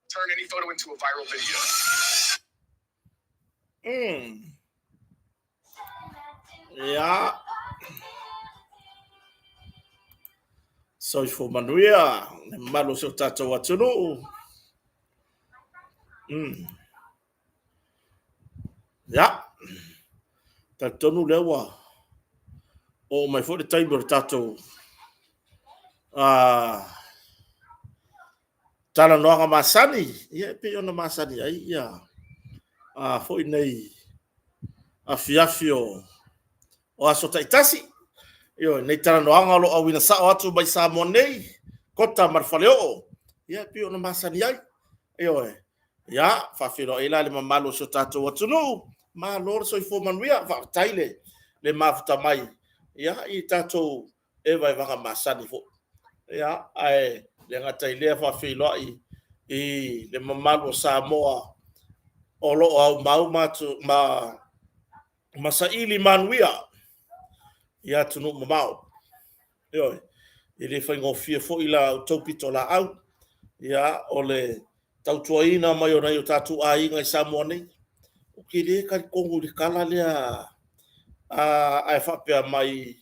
Turn any photo into a viral video. Ia. Soifua manuia, le mamalu o si o tatou atunuu. Ia. Talitonu lea ua oo mai foi le taimi o le tatou talanoaga masani, ia e pei ona masani ai ia foi nei afiafi o aso taitasi. Ioe, nei talanoaga o lo o auina sao atu mai Samoa nei, Kota ma le Faleoo, ia e pei ona masani ai. Ioe, ia, faafeiloai la i le mamalu o si o tatou atunuu, malo le soifua manuia, faafetai le mafuta mai, ia, i tatou evaevaga masani foi. Ia, ae le gata i lea faafeiloai i le mamalu o Samoa o lo o aumau ma, ma, ma saili manuia i atunuu mamao. Ioe, e le faigofie foi la outou pitolaau, ia, o le tautuaina mai o nai o tatou aiga i Samoa nei. Ou te le talitonu i le tala lea a e faapea mai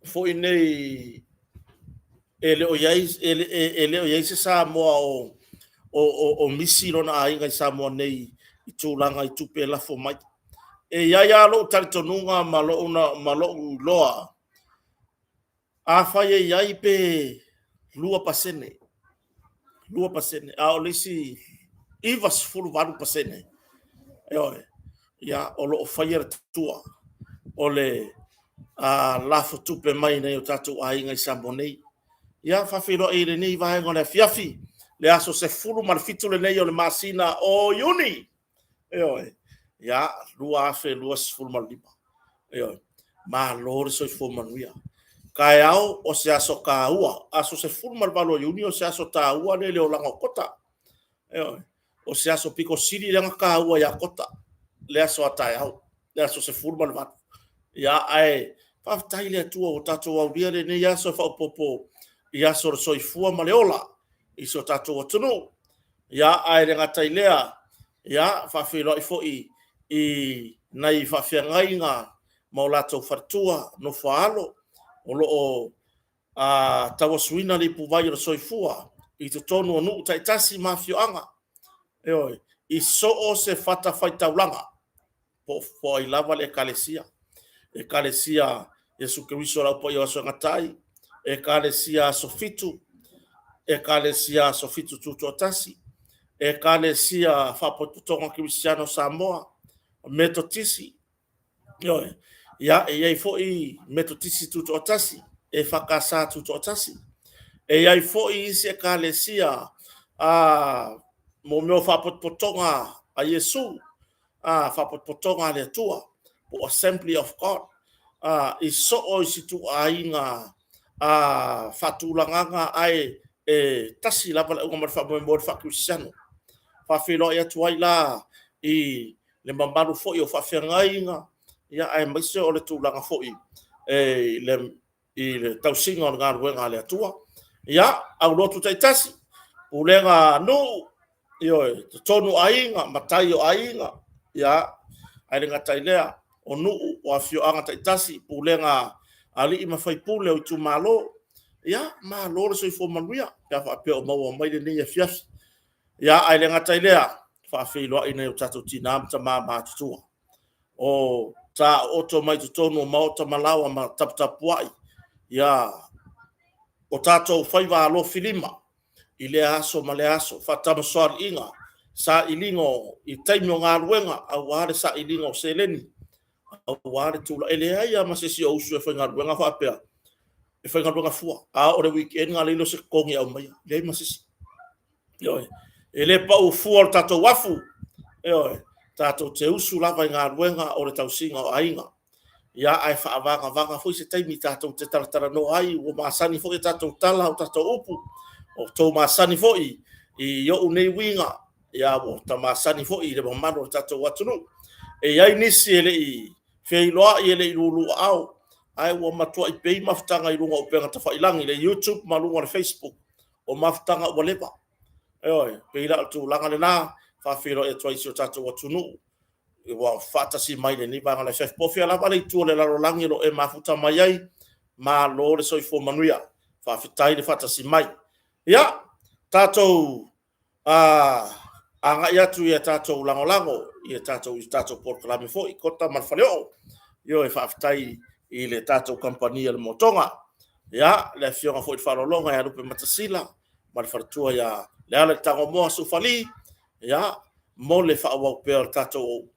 foi nei e le o i ai, e le o i ai se Samoa o misi lona aiga i Samoa nei i tulaga i tupe e lafo mai. E i ai lava lou talitonuga ma lou iloa, afai e i ai pe 2%, 2%, a o le isi 98%, ioe, ia, o lo o faia le tua o le lafo tupe mai nai o tatou aiga i Samoa nei. Ia, faafeiloai i lenei vaega o le afiafi, le aso 17 lenei o le masina o Iuni, ioe, ia, 2025. Ioe, malo le soifua manuia. Taeao o se aso taua, aso 18 o Iuni o se aso taua lea i le olaga o Kota. Ioe, o se aso pito sili lea ona taua ia Kota, le aso a taeao, le aso 18. Ia, ae faafetai i le Atua ua tatou aulia lenei aso e faaopoopo i aso o le soifua ma le ola i si o tatou atunuu. Ia, ae le gata i lea, ia, faafeiloai foi i nai faafeagaiga ma o latou faletua, nofo a alo, o lo o tauasuina le ipuvai o le soifua i totonu o nuu taitasi ma afioaga, ioe, i so o se fatafaitaulaga, po o ai lava le Ekalesia, Ekalesia Iesu Keriso o le Au Paia o Aso e Gata ai, Ekalesia Aso Fitu, Ekalesia Aso Fitu Tutoatasi, Ekalesia Faapotopotoga Kerisiano o Samoa, Metotisi, ioe, ia, e i ai foi Metotisi Tutoatasi, EFKS Tutoatasi, e i ai foi isi Ekalesia mo mea o faapotopotoga a Iesu, faapotopotoga a le Atua, po o Assembly of God, i soo isi ituaiga faatulagaga ae E tasi lava le auga ma le faamoemoe o le faakerisiano. Faafeiloai atu ai la i le mamalu foi o faafeagaiga, ia aemaise o le tulaga foi i le tausiga o le galuega a le Atua. Ia, aulotu taitasi, pulega a nuu, ioe, totonu o aiga, matai o aiga, ia, ae le gata i lea o nuu, o afioaga taitasi, pulega a alii ma faipule o itumalo. Ia, malo le soifua manuia pe a faapea o maua mai lenei afiafi. Ia, ae le gata i lea, faafeiloai i nai o tatou tina ma tama matutua o taooto mai totonu o maota ma laoa ma taputapuai ia o tatou faiva alofilima i lea aso ma lea aso, faatamasoaliiga, sailiga i taimi o galuega aua le sailiga o seleni, aua le tulaga. E leai lava ma se isi o usu e faigaluega faapea e faigaluega fua, a oo i le weekend ona leai lea o se totogi e aumaia, leai ma se isi. Ioe. E le pau fua le tatou afu, ioe, tatou te usu lava i galuega o le tausiga o aiga. Ia, ae faavagavaga foi se taimi tatou te talatalanoa ai, ua masani foi a tatou tala a o tatou upu, ua outou masani foi i ou nei uiga, ia ua ta masani foi i le mamalu o le tatou atunuu. E i ai nisi e le i feiloai, e le i lulu aao, ae ua matuai pei mafutaga i luga o upega tafailagi, le YouTube ma luga o le Facebook, o mafutaga ua leva. Ioe, pei la o le tulaga lena, e faafeiloai atu ai i si o tatou atunuu ua faatasi mai i lenei vaega o le afiafi. Po o fea lava le itu o le lalolagi o lo o e mafuta mai ai, malo le soifua manuia, faafetai le faatasi mai. Ia, tatou agai atu i a tatou lagolago i tatou polokalame foi, Kota ma le Faleoo. Ioe, faafetai i le tatou kamupani a le Motoga, ia, le afioga foi i le Faaaloaloga ia Lupematasila ma le faletua ia Leala Tagomoa Sufali, ia, mo le faaauau pea o le tatou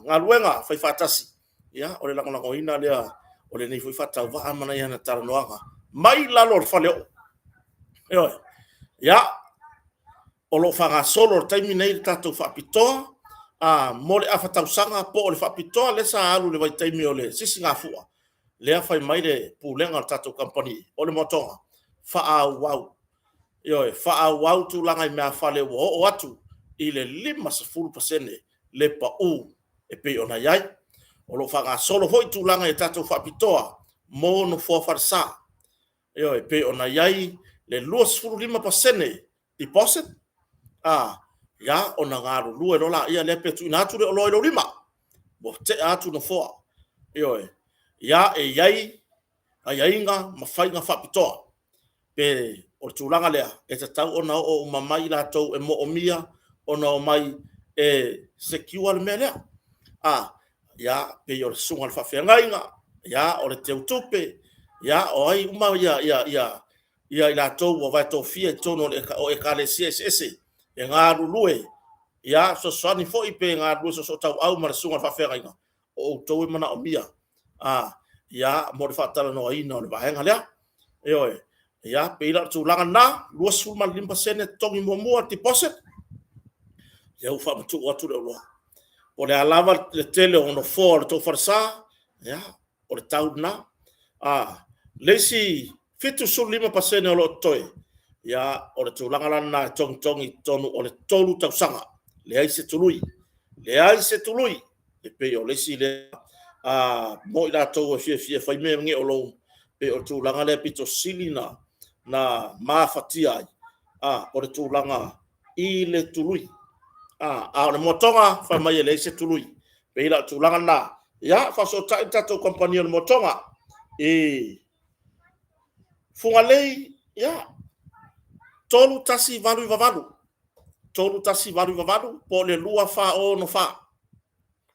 galuega faifaatasi. Ia, o le lagolagoina lea o lenei foi faatauvaa ma nai ana talanoaga mai lalo o le faleoo. Ioe. Ia, o lo o faagasolo i le taimi lenei le tatou faapitoa mo le afa tausaga po o le faapitoa lea sa alu i le vaitaimi o le Sisigafua, lea fai mai le pulega o le tatou kamupani o le Motoga, faaauau. Ioe, faaauau tulaga i meaafale ua oo atu i le 50% le pau e pei ona i ai. O lo o faagasolo foi tulaga i tatou faapitoa mo nofoa falesa. Ioe, e pei ona i ai le 25% deposit, ia ona galulue loa lea pe tuuina atu le oloa i lou lima, ua tea atu nofoa. Ioe. Ia, e i ai aiaiga ma faiga faapitoa. Pe o le tulaga lea, e tatau ona oo uma mai i latou e moomia ona omai e secure le mea lea. Ia, pei o le susuga i le faafeagaiga, ia, o le teutupe, ia, o ai uma i latou ua vae tofia i totonu o ekalesia eseese e galulue, ia fesoasoani foi pe galulue soosootauau ma le susuga i le faafeagaiga, o outou e manaomia ia mo le faatalanoaina o le vaega lea. Ioe. Ia, pei la o le tulaga lena, 25% totogi muamua deposit, lea ua faamatuu atu le oloa. Po o le a lava le tele o nofoa o le tou falesa, ia, o le tau lena. Le isi 75% o lo o totoe, ia, o le tulaga la lena e togitogi i totonu o le 3 tausaga. Leai se tului, leai se tului. E pei o le isi lea mo i latou e fiafia e fai mea nei o loan, pei o le tulaga lea pito sili ona mafatia ai, o le tulaga i le tului. A o le motoga, fai mai e leai se tului. E pei la o le tulaga lena, ia faafesootai le tatou kamupani o le motoga i Fugalei, ia, 3198 3198 po o le 2464.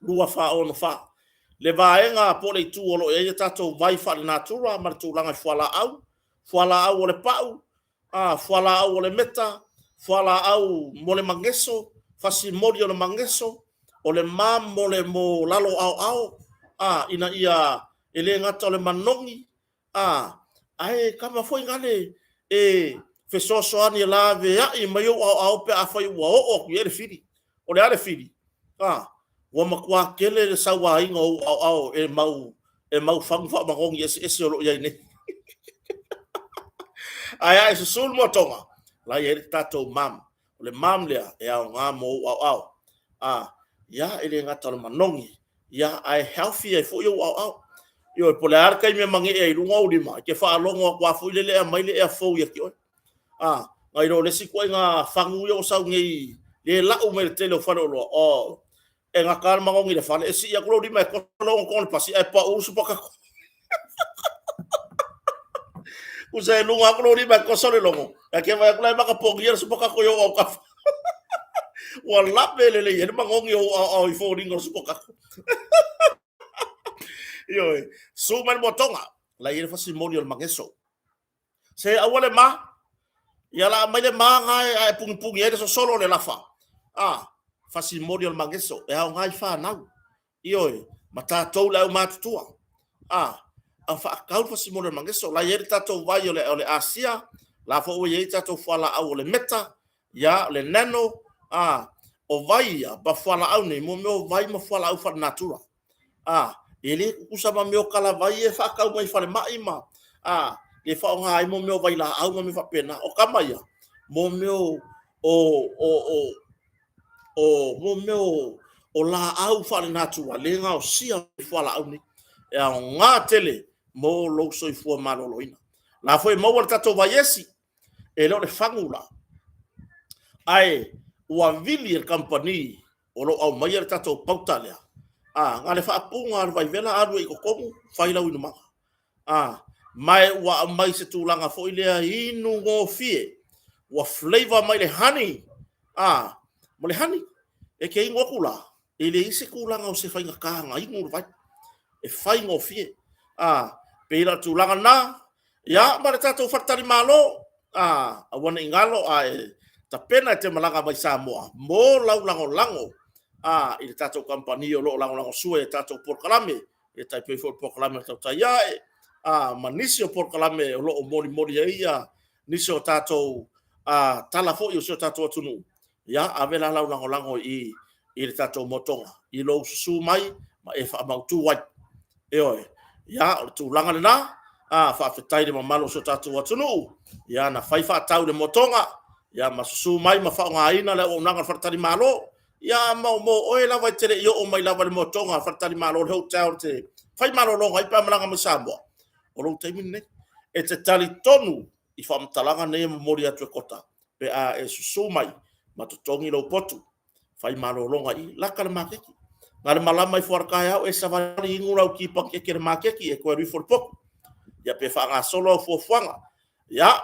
2464. Le vaega po o le itu o lo o i ai a tatou vai faalenatura ma le tulaga i fualaau, fualaau o le pau, fualaau o le meta, fualaau mo le mageso, fasimoli o le mageso, o le ma mo lalo aoao, ina ia e le gata o le manogi, ae kava foi nale e fesoasoani e laveai mai ou aoao pe afai ua oo atu i ai le fili. O le a le fili? Ua matua tele le sauaina o ou aoao e mau fagu faamanogi eseese o lo o i ai nei. Ae a e susu le moatoga, la e i ai le tatou mam. O le mam lea e aoga mo ou aoao. A, ia, e le gata o le manogi, ia, ae healthy ai foi ou aoao. Ioe, po o le a le taimi e magee ai i luga ou lima, e te faalogo atu lava foi lele e aumai le ea fou ia te oe. A, nai lo le isi ituaiga fagu ia ua sau nei e lau mai le tele o faleoloa, oh, e gata lava le manogi i le fale, e sii atu lou lima e toso le ogatotonu o le pasi ae pau le supakako. Tusa e luga atu lou lima e toso le logo, ae te vaai atu la e matapogia le supakako i ou autafa. Ua lape lelei ai le manogi o ou aoao i foliga o le supakako. Ioe, susu mai le moatoga, la e i ai le fasimoli o le mageso. Se aua le ma, ia la aumai le ma na e ae punipuni ai le sosolo o le lafa. A, fasimoli o le mageso, e aoga i fanau. Ioe, ma tatou le aumatutua. A, a faatau le fasimoli o le mageso. La e i ai le tatou vai o le asia, la foi ua i ai tatou fualaau o le meta, ia, o le nano, a, o vai ia ma fualaau nei, mo mea o vai ma fualaau faalenatura. A, e le tutusa ma mea o talavai ia e faatau mai falemai ma, a, e faaaoga ai mo mea o vailaau ma mea faapena. O tama ia, mo mea o laau faalenatura lea e gaosia ai fualaau nei. E aoga tele mo lou soifua maloloina. O la foi e maua le tatou vaiesi, e le o le fagu la, ae ua vili e le kamupani o lo o aumaia le tatou pauta lea, a, na o le faapuna lava o le vaivela alu ai i totonu, fai lau inumaga. A, ma e ua aumai i se tulaga foi lea inu gofie, ua flavor mai le honey, a, ma le honey. E te inu atu la, e leai se tulaga o se faigata ona inu le vai, e faigofie. A, pei la o le tulaga lena, ia ma le tatou faletalimalo, a, aua ne i galo a e tapena e te malaga mai Samoa mo lau lagolago a, i le tatou kamupani o lo o lagolagosua i a tatou polokalame, e tai pei foi o le polokalame a le Tautai Ae, a, ma nisi o polokalame o lo o molimoli ai ia nisi o tatou tala foi o si o tatou atunuu. Ia, ave la lau lagolago i i le tatou motoga i lou susu mai ma e faamautu ai. Ioe. Ia, o le tulaga lena. A, faafetai i le mamalu o si o tatou atunuu, ia na fai faatau i le motoga, ia ma susu mai ma faaaogaina le auaunaga a le faletalimalo. Ia, ma mo oe lava e te le i oo mai lava i le motoga a le faletalimalo, le hotel e te fai malologa ai pe a malaga mai Samoa, o lou taimi lenei. E te talitonu i faamatalaga nei e momoli atu e Kota pe a e susu mai ma totogi lou potu, fai malologa i i, laka le maketi. Na o le malama ifo lava i le taeao, e savali inu lau ti panikeke i le maketi, e toe alu ifo i le potu. Ia pe faagasolo au fuafuaga. Ia,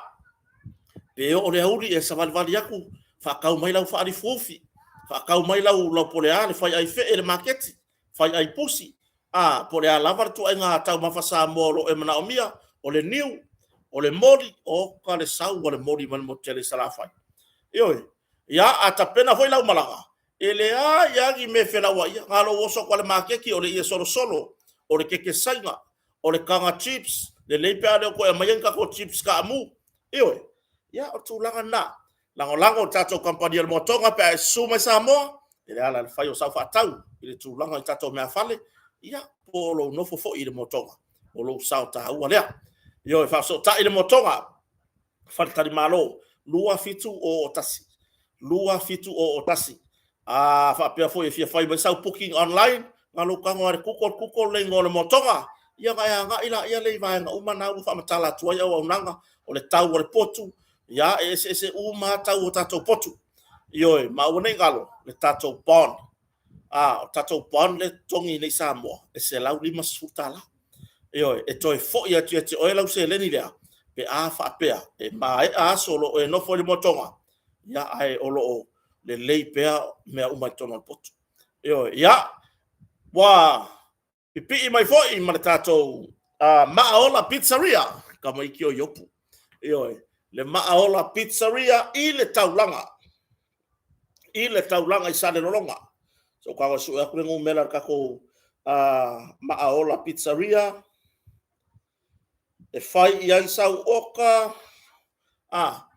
pe oo i le aoauli e savalivali atu, faatau mai lau faalifuafufi, faatau mai lau po o le a, le fai ai fee i le maketi, fai ai pusi, a, po o le a lava le ituaiga taumafa Samoa o lo o e manaomia, o le niu, o le moli, oka le sau a le moli mai le motu tele i Salafai. Ioe. Ia, a tapena foi lau malaga, e leai lava ni mea e felauaia, na o lou oso atu lava i le maketi, o le ie solosolo, o le keke Saina, o le taga chips, lelei pe a le o toe aumaia ni tatou chips kaamu. Ioe. Ia, o le tulaga lena. Lagolago i le tatou kamupani a le Moatoga pe a e susu mai Samoa, e le ala i le fai o sau faatau i le tulaga i tatou meafale, ia, po o lou nofo foi i le Moatoga, o lou sao taua lea. Ioe, faafesootai le Moatoga, faletalimalo 2701, 2701. A faapea foi e fia fai mai sau booking online, na o lou tago lava i le google, google le igoa o le Moatoga, ia ona e agai lea i vaega uma na ua faamatala atu ai auaunaga, o le tau o le potu, ia, e eseese uma lava tau o tatou potu. Ioe, ma aua ne i galo le tatou bond. A, o le tatou bond lea e totogi nei i Samoa, e $150. Ioe, e toe foi atu ia te oe lau seleni lea pe a faapea e maea aso o lo o e nofo i le motoga, ia ae o lo o lelei pea mea uma i totonu o le potu. Ioe, ia, ua pipii mai foi ma le tatou Maaola Pizzeria, tamaiti o Iopu. Ioe, le Maaola Pizzeria i le taulaga, i le taulaga i Salelologa. So tago e sue atu le numera o le tatou Maaola Pizzeria e fai i ai sau oka, a,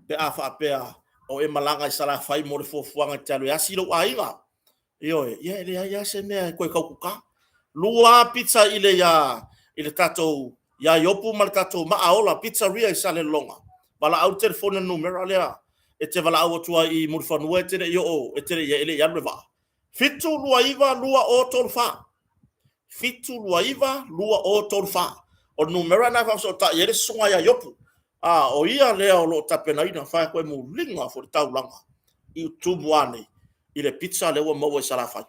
pe a faapea o e malaga i Salafai mo le fuafuaga e te alu e asi lou aiga. Ioe, ia e leai lava se mea e toe taututa. Lua lava pizza i le tatou ia Iopu ma le tatou Maaola Pizzeria i Salelologa. Valaau le telefoni o le numera lea e te valaau atu ai i Mulifanua e te le i oo, e te le i e le i alu le vaa. 729 2034. 729 2034. O le numera lena e faafesootai ai le susuga ia Iopu. A, o ia lea o lo o tapenaina, fai atu e muliga foi le taulaga i Tumua nei i le pizza lea ua maua i Salafai.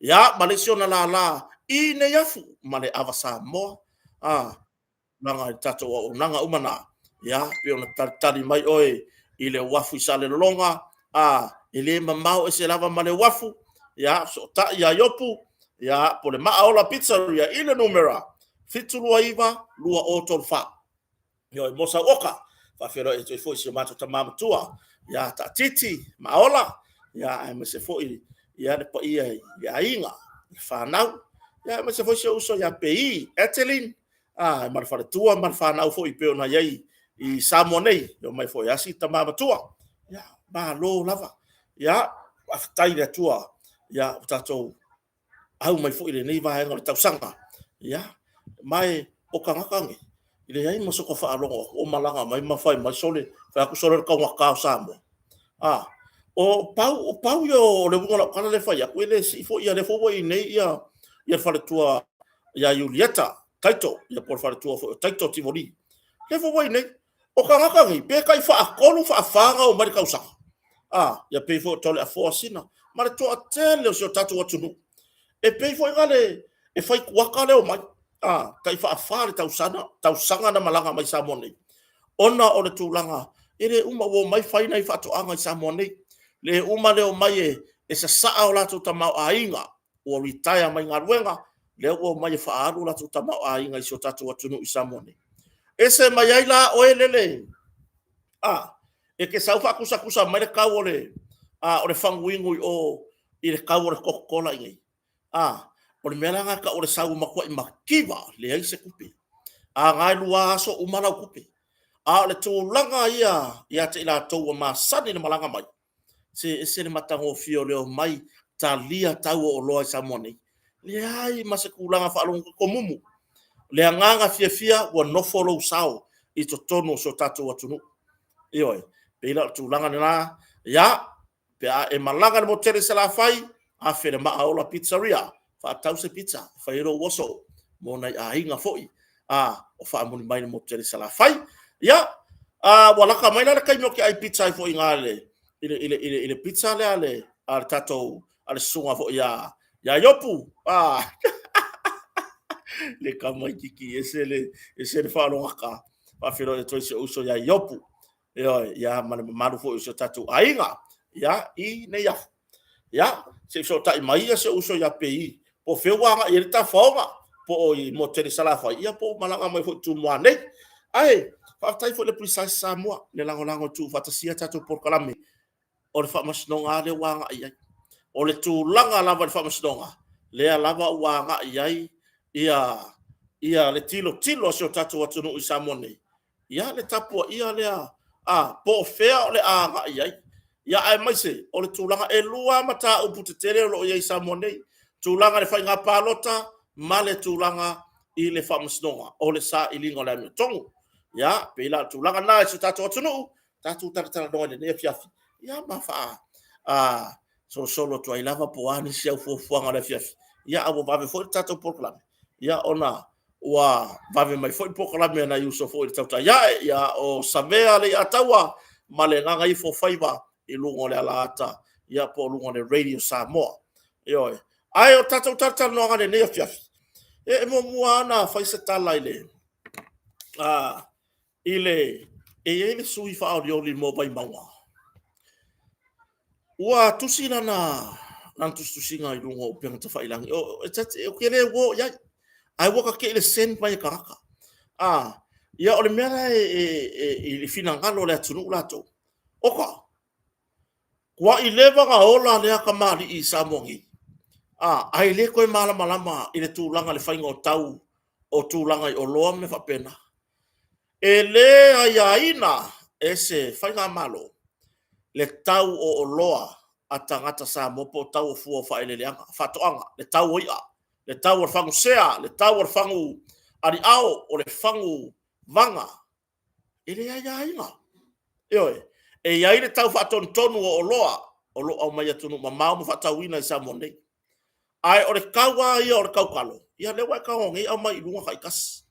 Ia, ma le isi ona lala i Neiafu ma le Ava Samoa, a, tulaga i le tatou auaunaga uma na, ia, pei ona talitali mai oe i le uafu i Salelologa, a, e le mamao ese lava ma le uafu, ia, fesootai ia Iopu, ia, po o le Maaola Pizzeria i le numera 729 2034. Ioe, mo sau oka. Faafeiloai atu ai foi i si o matou tama matua ia Taatiti Maaola, ia aemaise foi ia le paia i le aiga, le fanau, ia aemaise foi si ou uso ia Pei Adeline ma le faletua ma le fanau foi e pei ona i ai i Samoa nei, e omai foi e asi le tama matua. Ia, malo lava. Ia, faafetai i le Atua ua tatou au mai foi i lenei vaega o le tausaga. Ia, ma o tagata nei, e leai ma sota faalogo atu o malaga mai ma fai mai, sole, fai atu, sole o le taugata o Samoa. A, o pau ia o le uiga o lau tala lea e fai atu, e le sii foi, o lea foi ua i inei ia le faletua ia Iulieta Taito, po o le faletua foi o Taito Tivoli. O lea foi ua i inei. O tagata nei, pe tai faatolu faafa ona omai i le tausaga. A, ia pei foi o Toleafoa Sina ma le toatele o si o tatou atunuu. E pei foi lea e fai kuata le omai, a, tai faafa i le tausaga ona malaga mai i Samoa nei, ona o le tulaga e le uma, ua omai fai nai faatoaga i Samoa nei. Le uma le omai e sasaa o latou tamaoaiga, ua retire mai galuega, lea ua omai e faaalu o latou tamaoaiga i si o tatou atunuu i Samoa nei. Ese mai ai la oe lele, a, e te sau faatusatusa mai le tau o le faguinu i o i le tau o le Coca Cola i inei. A, o le mea la lena e tau o le sau e matuai mativa, leai se tupe. A na e 2 aso uma lau tupe. A o le tulaga ia ia te i latou ua masani i le malaga mai, se e ese le matagofie o le omai talia tau o oloa i Samoa nei. Leai ma se tulaga faalogo mumu. O le agaga fiafia ua nofo lou sao i totonu o si o tatou atunuu. Ioe, pei la o le tulaga lena, ia, pe a e malaga i le motu tele i Salafai, afe i le Maaola Pizzeria, faatau se pizza e fai ai lou oso mo nai aiga foi o faamuli mai i le motu tele i Salafai. Ia, ua lata mai la le taimi ou te ai pizza ai foi i ina i le pizza lea a le tatou, a le susuga foi ia Iopu. Le tamaitiiti ese le, ese le faalogata. Faafeiloai atu ai i si ou uso ia Iopu. Ioe, ia ma le mamalu foi o si o tatou aiga, ia, i Neiafu. Ia, se i fesootai mai ia si ou uso ia Pei, po o fea ua agai i ai le tafaoga, po o i le motu tele i Salafai, ia po ua malaga mai foi i Tumua nei. Ae, faafetai foi i le Precise Samoa i le lagolago e tuufaatasia a tatou polokalame o le faamasinoga lava lea ua agai i ai. O le tulaga lava i le faamasinoga, lea lava ua agai i ai ia le tilotilo a si o tatou atunuu i Samoa nei, ia le tapuaia lea, a, po o fea o le a agai i ai. Ia aemaise o le tulaga, e 2 lava mataupu tetele o lo o i ai i Samoa nei, tulaga i le faiga palota ma le tulaga i le faamasinoga, o le sailiga o le amiotonu. Ia, pei la o le tulaga lena i si o tatou atunuu, tatou talatalanoa i lenei afiafi, ia ma faa solosolo atu ai lava po o a nisi au fuafuaga o le afiafi, ia ae ua vave foi le tatou polokalame, ia ona ua vave mai foi polokalame a nai uso foi i le tautai ae, ia o Savea Leiataua ma le Gagaifofaiva i luga o le alaata, ia po o luga o le Radio Samoa. Ioe. Ae o tatou talatalanoaga i lenei afiafi, e muamua lava ona fai se tala i le, i le, e i ai le sui faaolioli mo Vaimauga, ua tusi lana tusitusiga i luga o upega tafailagi. Ou te le uo i ai, ae ua ta te i le send mai e tagata. Ah, ia o le mea la e i le finagalo o le atunuu latou, oka, kuai leva na ola lea tamalii i Samoa nei, ah, ae le toe malamalama i le tulaga i le faiga o tau o tulaga i oloa ma mea faapena. E le aiaina e se faigamalo le tau o oloa a tagata Samoa po o tau o fua o faaeleeleaga, faatoaga, le tau o i'a, le tau o le fagu sea, le tau o le fagu aliao, o le fagu vaga. E le aiaina. Ioe, e i ai le tau faatonutonu o oloa o lo o aumai atunuu mamao ma faatauina i Samoa nei. Ae o le kau lava ia o le kaukalo, ia lea ua e tago nei aumai i luga taitasi.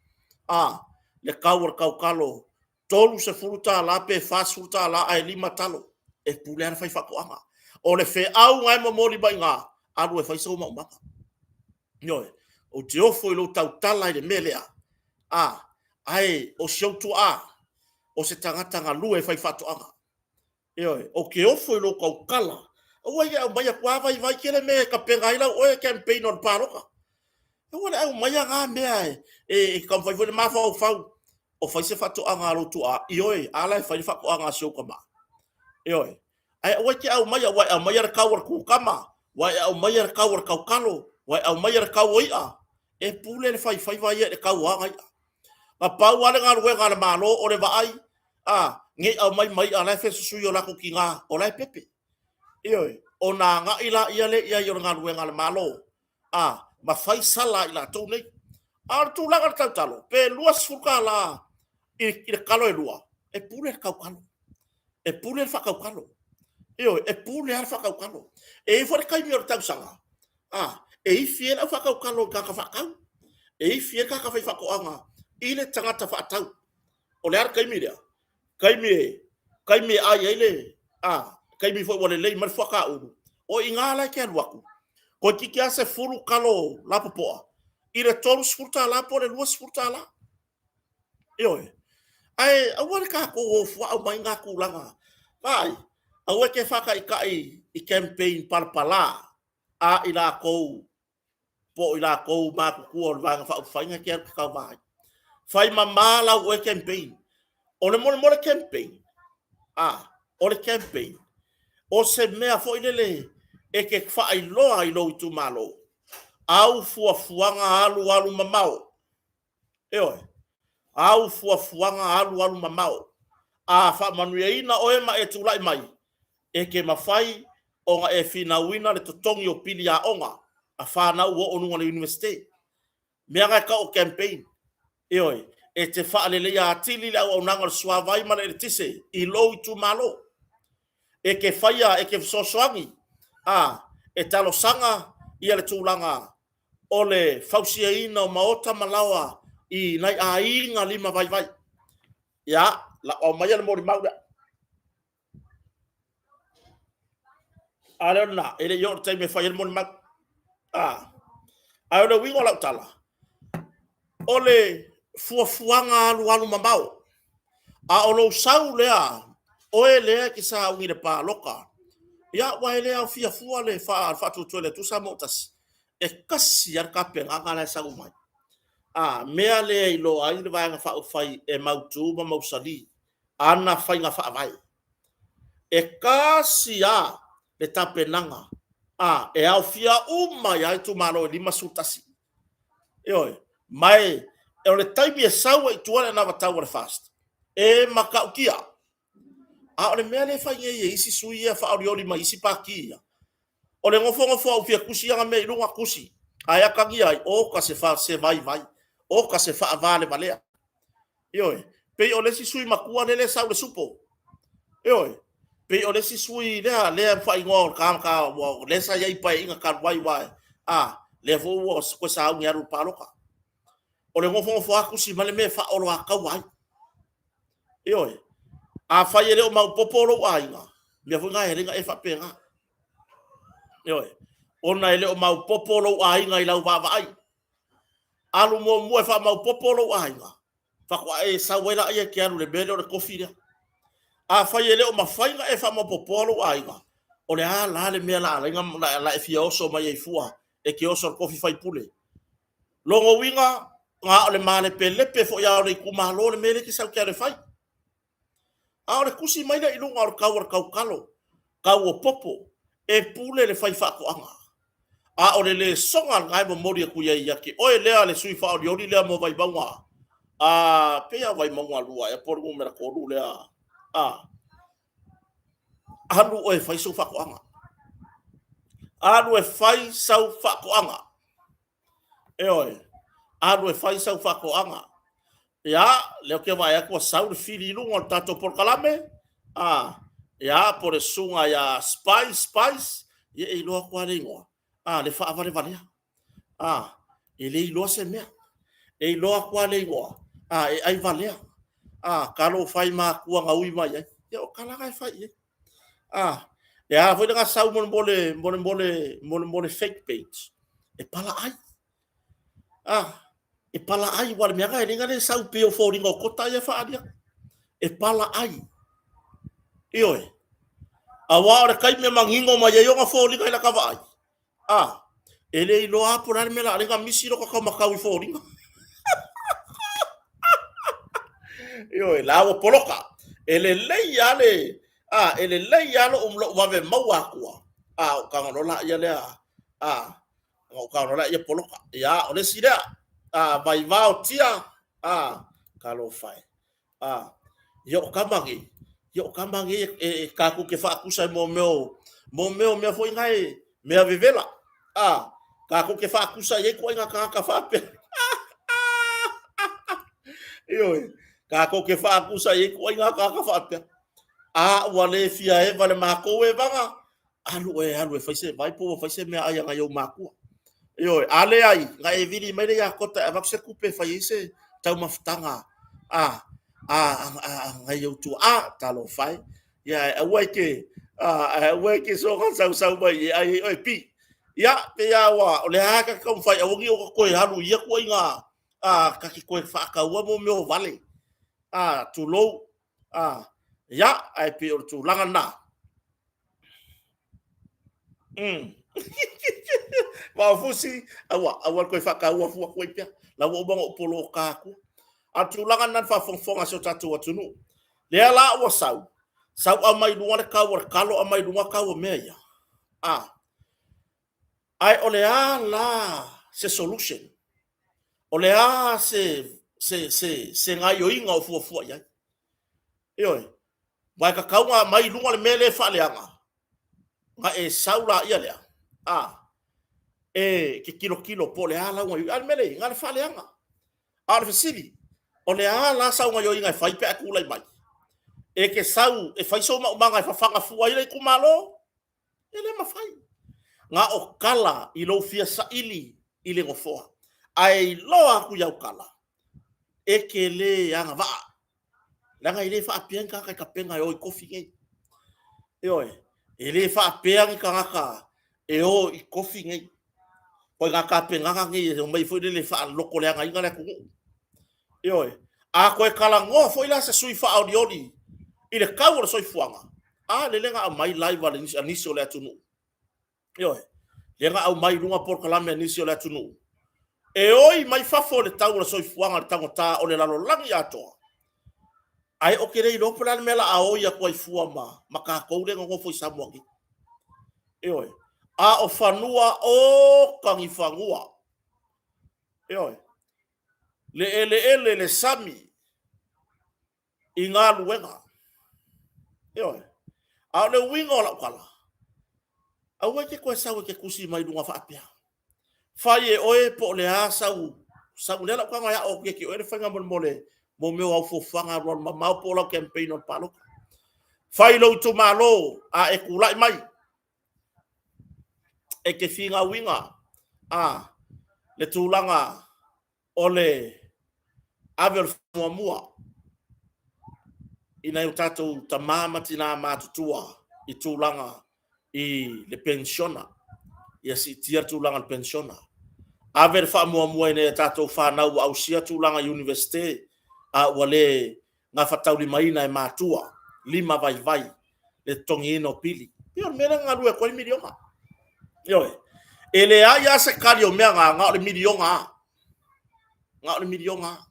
A, le kau o le kaukalo $30 pe $40 ae 5 talo, e pule lava le faifaatoaga. O le feau na e momoli mai i ina, alu e fai sou maumaga. Ioe, ou te ofo i lou tautala i le mea lea, ae o si ou tuaa, o se tagata galue faifaatoaga. Ioe, ou te ofo i lou tautala, aua e te aumaia, matua vaivai tele mea e tapena ai lau oe campaign o le palota. Aua le aumaia na mea e taumafai foi le mafaufau o fai se faatoaga a lou tuaa, ioe, a la e fai le faatoaga a si ou tama. Ioe, ae aua e te aumaia, ua e aumaia le tau o le kukama, ua e aumaia le tau o le tautalo, ua e aumaia le tau o i'a. E pule le faifaiva ia i le tau o ana i'a. Na pau lava le galuega a le Malo o le vaai, a, ne i aumai ma i'a o la e fesusui e o latou tina o la e pepe. Ioe, ona agai lea i ai o le galuega a le Malo, a, ma fai sala a i latou nei. A o le tulaga i le tautalo, pe $20 i le talo e lua, e pule le tautalo, e pule le faatautalo. Ioe, e pule lava le faatautalo. E i ai foi le taimi o le tausaga e ifi ai le au faatautalo i tagata faatau, e ifi ai le tagata faifaatoaga i le tagata faatau. O le a le taimi lea? Taimi taimi e ai ai le a, taimi foi ua lelei mai le fuata ulu, o i ina la e te alu atu, toeitiiti lava 10 talo lapopoa i le $30 po o le $20. Ioe. Ae aua le tatou o fua aumai na tulaga. Vaai, aua e te faataitai i campaign palapala a i latou po o i latou matutua o le Vaega Faaupufai na te alu e te tauva ai. Fai mama lau oe campaign. O le molemole campaign, a, o le campaign, o se mea foi lele e te faailoa i lou itumalo au fuafuaga alualu mamao. Ioe, au fuafuaga alualu mamao. A faamanuiaina oe ma e tulai mai, e te mafai ona e finauina le totogi o pili aoga a fanau ua oo i luga o le Iunivesite. Mea na e tau o campaign. Ioe, e te faaleleia atili le auaunaga o le suavai ma le eletise i lou itumalo. E te faia, e te fesoasoani a e talosaga ia le tulaga o le fausiaina o maota ma laoa i nai aiga lima vaivai. Ia, lau aumaia le molimau lea. A lea o lena, e le i oo i le taimi e fai ai le molimau. A, ae o le uiga o lau tala, o le fuafuaga alualu mamao, a o lou sau lea, oe lea e te sauni i le palota, ia aua e le aofia fua le Faatuatua i le Atua Samoa ua Tasi, e tasi lava le tapenaga la e sau mai. A mea lea e iloa ai le Vaega Faaupufai e mautu ma mausali ana faiga faavae. E tasi lava le tapenaga a, e aofia uma ai lava itumalo e 51. Ioe, ma o le taimi e sau ai i tua le anavatau a le FAST, e matautia. A o le mea lea e fai nei e isi sui ia faaolioli mai isi pati ia, o le nofonofo lava ua fia tusi ana mea i luga, tusi, ae atagia ai, oka se vaivai, oka se faavalevalea. Ioe, pei o le isi sui matua lea e sau i le supo. Ioe, pei o le isi sui lea lea faaigoa o le tagata lea sa i ai i Paeaiga talu ai, aua a lea foi ua toe sauni e alu i le palota. O le nofonofo lava tusi mai le mea e faaoloataua ai. Ioe, afai e le o maopoopo lou aiga, mea foi na e ala ai ona e faapena. Ioe, ona e le o maopoopo lou aiga i lau vaavaai. Alu muamua e faamaopoopo lou aiga, faatoa e sau ai lea e te alu i le mea lea o le tofi lea. Afai e le o mafai ona e faamaopoopoa lou aiga, o le a la le mea o le a e fia oso mai ai fua e te oso i le tofi faipule? Lona uiga, na o le malepelepe foi lava o le itumalo le mea lea e te sau e te alu e fai. A o le tusi mai lea i luga o le tau o le tautalo, tau o popo, e pule le faifaatoaga. A o le lesona lena e momoli atu i ai ia te oe lea le sui faaolioli lea mo Vaimauga, a pei lava o Vaimauga 2 ea po o le numera 3 lea, a alu oe e fai sau faatoaga. Alu e fai sau faatoaga. Ioe, alu e fai sau faatoaga. Ia, lea ou te vaai atu ua sau le fili i luga o le tatou polokalame. A, ia, po o le susuga ia Spice, Spice, ia e iloa atu lava le igoa, a, le faavalevalea. A, e le iloa se mea. E iloa atu lava le igoa, a, e ai valea. A, talofa e i matua na ui mai ai. Ia o tala na e fai i ai. A, e ala foi la ona sau mo le fake page, e palaai. A, e palaai, aua o le mea lena e ala ai ona le sau pei o foliga o Kota ia e faaalia. E palaai. Ioe. Aua o le taimi e manino mai ai ona foliga i lata vaai, a, e le iloa lava po o le a le mea o le a ala ai ona misi lota taumatau i foliga. Ioe, la ua poloka. E lelei lava le, a, e lelei lava lou, lou vave maua atua, a, ou tago loa laia lea, a, ona ou tago loa laia poloka. Ia, o le isi lea, a, vaivao tia, a, talofa e. A, ia o tama nei, ia o tama nei e, e, e tatou te faatusa i mo mea o, mo mea o mea foi na e, mea vevela. A, tatou te faatusa i ai ituaiga tagata faapea. Ioe, tatou te faatusa i ai ituaiga tagata faapea. A ua le fia eva le matou evaga, alu oe e alu e fai se vai po ua fai se meaai a nai ou matua. Ioe, a leai, na e vili mai lea ia Kota e avatu se tupe e fai ai se taumafataga a a a a nai ou tuaa, talofa e. Ia ae aua e te a ae aua e te soona sausau mai e ai ai oe pi. Ia, pei lava ua o lea lava ta te taumafai aua ne i ou toe alu i ia ituaiga a ta te toe faataua mo mea o vale. A, tulou, A, ia, ae pei o le tulaga lena. Vaofusi, aua, aua le toe faataua fua atu ai pea. La ua uma ona ou poloka atu. A o le tulaga lena i le faafogafoga a si o tatou atunuu. Lea la ua sau, sau aumai luga le tau o le talo, aumai luga tau o mea ia. A, ae o le a la se solution? O le a se, se, se, se gaioiga o fuafua i ai? Ioe, aua e tatau ona aumai i luga le mea lea e faaleaga, ona e sau laia lea, a, e te tilotilo po o le a lau gaioiga. A o le mea lea e i ai, na o le faaleaga. A o le fesili, o le a la sau gaioiga e fai pe a e tulai mai? E te sau e fai sou maumaga e fafaga fua ai le itumalo? E le mafai. Na o tala i lou fia saili i le nofoa, ae iloa atu i au tala, e te le agavaa. Leaga e le faapea ni tagata i tapena e o i tofi nei. Ioe, e le faapea ni tagata e o i tofi nei. Ko ngā tapenaga nei e omai foi lele e faalotoleagaina le atunuu. Ioe, a toe talanoa foi la se sui faaolioli i le tau o le soifuaga, a lele na aumai live a nisi o le atunuu. Ioe, lea na aumai i luga polokalame a nisi o le atunuu. E oi mai fafo le tau o le soifuaga i le taugata o le lalolagi atoa. Ae ou te le iloa po o le a le mea o le a oi atu ai fua ma, ma tatou lea e nonofo i Samoa nei. Ioe. A o fanua, o tagifanua. Ioe. Le eleele, le sami, i galuega. Ioe. A o le uiga o lau tala, aua e te toe sau e te tusi mai luga faapea. Fai e oe po o le a sau, sau lea lau taga e ao atu ia te oe le faiga molemole mo mea o au fuafuaga alualu mamao po o lau campaign o le palota. Fai lou itumalo a e tulai mai e te finauina a le tulaga o le ave o le faamuamua i nai o tatou tama ma tina matutua i tulaga i le penisiona, ia siitia le tulaga o le penisiona. Ave le faamuamua i nai a tatou fanau ua ausia tulaga i Iunivesite a ua le gafataulimaina e matua lima vaivai le totogiina o pili. Ia o le mea lea na galue atu ai le miliona. Ioe. E leai lava se tali o mea na, na o le miliona lava. Na o le miliona lava.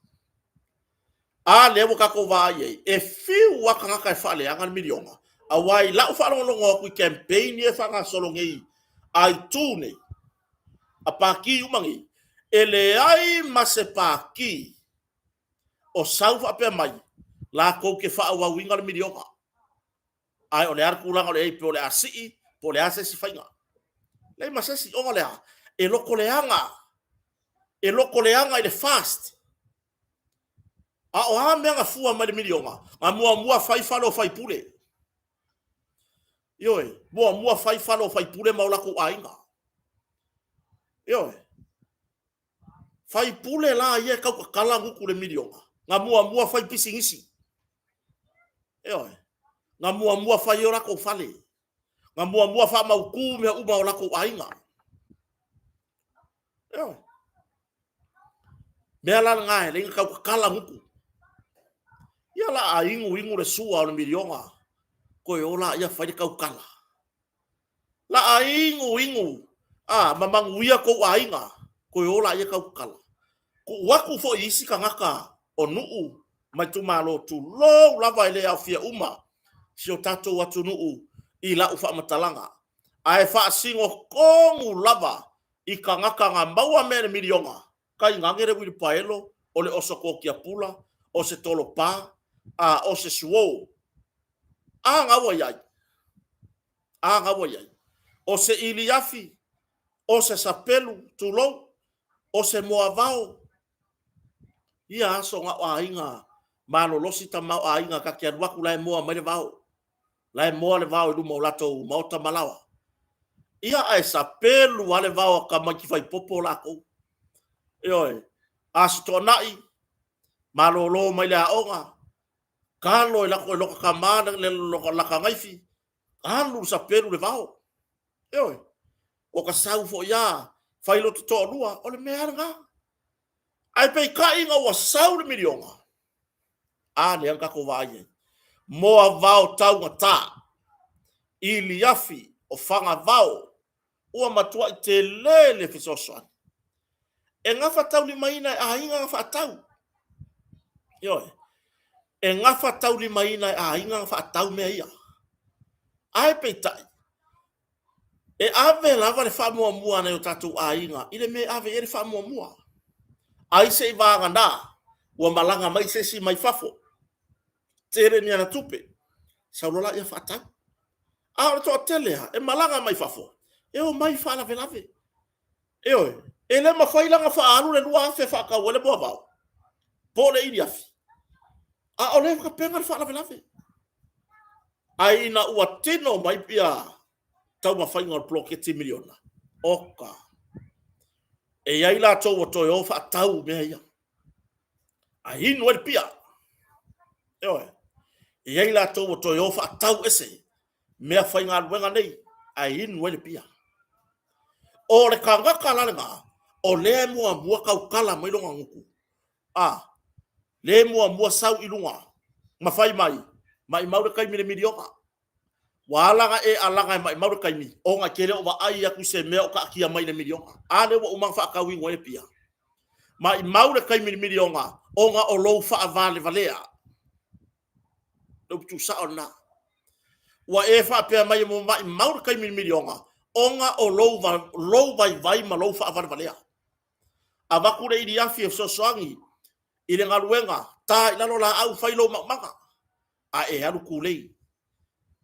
A lea ua tatou vaai ai, e fiu lava tagata e faaleaga le miliona, aua i lau faalogologo atu i campaign ia e faagasolo nei a itu nei, a pati uma nei, e leai ma se pati o sau faapea mai latou te faaauauina le miliona. Ae o le a le tulaga o le ai, pe o le a sii, po o le a se isi faiga. Leai ma se isi, ona o le a? E lotoleaga, e lotoleaga i le fast. A o a mea na fua mai le miliona? Na muamua fai fale o faipule. Ioe, muamua fai fale o faipule ma o latou aiga. Ioe. Faipule la ia e tautatala gutu le miliona, na muamua fai pisinisi. Ioe. Na muamua fai o latou fale. Na muamua faamautu mea uma o latou aiga. Ioe. Mea la lena e leai na tautatala gutu. Ia la a inu inu le sua o le miliona, toe o laia fai le tautala. La a inu inu a ma manuia tou aiga, toe o laia tautatala. Tuu atu foi i isi tagata o nuu ma itumalo, tulou lava e le aofia uma si o tatou atunuu i lau faamatalaga. Ae faasino tonu lava i tagata na maua mea i le miliona, tainane le uilipaelo, o le oso totiapula, o se tolopa, a o se suo. A na ua i ai? A na ua i ai? O se iliafi, o se sapelu, tulou, o se moavao. Ia aso na o aiga malolosi tamaoaiga ta te alu atu la e moa mai le vao. La e moa le vao i luma o latou maota ma laoa. Ia ae sapelu lava le vao a tamaiti faipopo latou. Ioe, Aso Toonai, malolo mai le aoga, talo e lota tama le lata naifi, alu le sapelu i le vao. Ioe, ua ta sau foi lava fai lo ta toalua, o le mea lava lena. Ae peitai ina ua sau le miliona, a lea na tatou vaai ai, moavao taugata, iliafi o fagavao, ua matuai tele le fesoasoani. E gafataulimaina e aiga ona faatau. Ioe. E gafataulimaina e aiga ona faatau mea ia. Ae peitai, e ave lava le faamuamua a nai o tatou aiga i le mea e ave i ai le faamuamua. Ai se i vagana ua malaga mai se isi mai fafo, tele ni ana tupe, sau loa lea faatau. A o le toatele lava e malaga mai fafo, e omai faalavelave. Ioe, e le mafai la ona faaalu le $2,000 e faatau ai le moavao po o le iliafi, a o lea e tapena le faalavelave. Ae ina ua tino mai pia taumafaiga o le poloketi miliona, oka, e i ai latou ua toe o faatau mea ia, ae inu ai le pia. Ioe, e i ai latou ua toe o faatau ese mea faigaluega nei, ae inu ai le pia. O le tagata la lena, o lea e muamua tautala mai lona gutu, a lea e muamua sau i luga ma fai mai, maimau le taimi i le miliona. Ua ala ona e alaga e maimau le taimi, ona e te le o vaai atu i se mea o taatia mai i le miliona. A lea ua uma ona faatau inu ai le pia. Maimau le taimi i le miliona, ona o lou faavalevalea. Le upu tuusao lena. Ua e faapea mai e maimau le taimi i le miliona, ona o lou vaivai ma lou faavalevalea. Avatu le iliafi e fesoasoani i le galuega, ta i lalo laau, fai lou maumaga, a e alu tulei,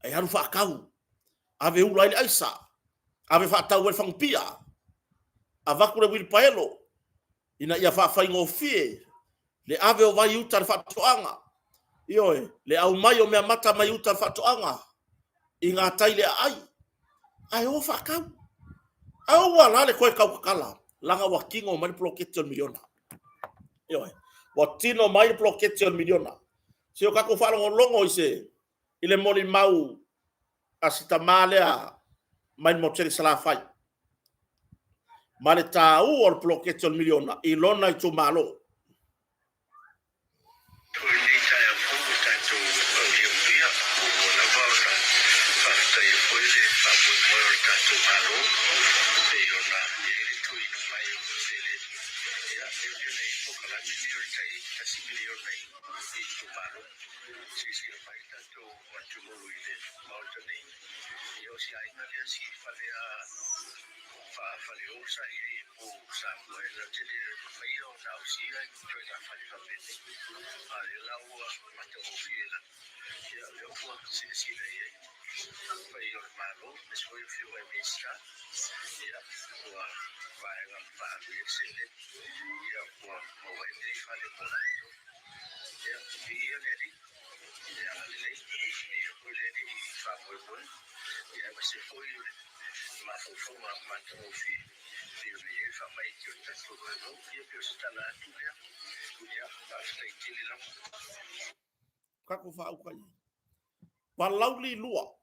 e alu faatau, ave ula ai le aisa, ave faatau ai le fagupia, avatu le uilipaelo ina ia faafaigofie le ave o vai i uta i le faatoaga, ioe, le aumai o meamata mai uta i le faatoaga i gatai i le aai, ae o faatau. Aua la le toe tautatala, leaga ua tino mai le poloketi o le miliona. Ioe, ua tino mai le poloketi o le miliona. Se o tatou faalogologo i se i le molimau a si tama lea mai le motu tele i Salafai, ma le taua o le poloketi o le miliona i lona itumalo. O lenei taeao fou ua tatou auliaulia, ua lava ona faafetaia foi le faamoemoe o le tatou Malo e pei ona i ai le tuuina mai o seleni. Ia, lea pei ona i ai polokalame nei o le tai $1 miliona i itumalo. Silasila mai le tatou atunuu i le Maota nei, ia o si aiga lea si fale a faa-Faleo sa i ai e po Samoa, e na te le mafaia ona ausia ituaiga fale faapenei, a o lea la ua matagofie lava. Ia o lea ua silasila i ai le paia o le Malo, aemaise foi Afioga i Minisita, ia ua vaega faaalu i ai le seleni, ia ua maua ai lenei fale mo latou. Ia, viia le Alii i le agalelei, viia foi le Alii i faamoemoe. Ia, aemaise foi o le mafaufauga matagofie e pei ona i ai le faamaite o le tatou Malo. Ia, pei o se tala atu lea. Ia, faafetai tele lava. Tatou faauka i ai. Palauli 2,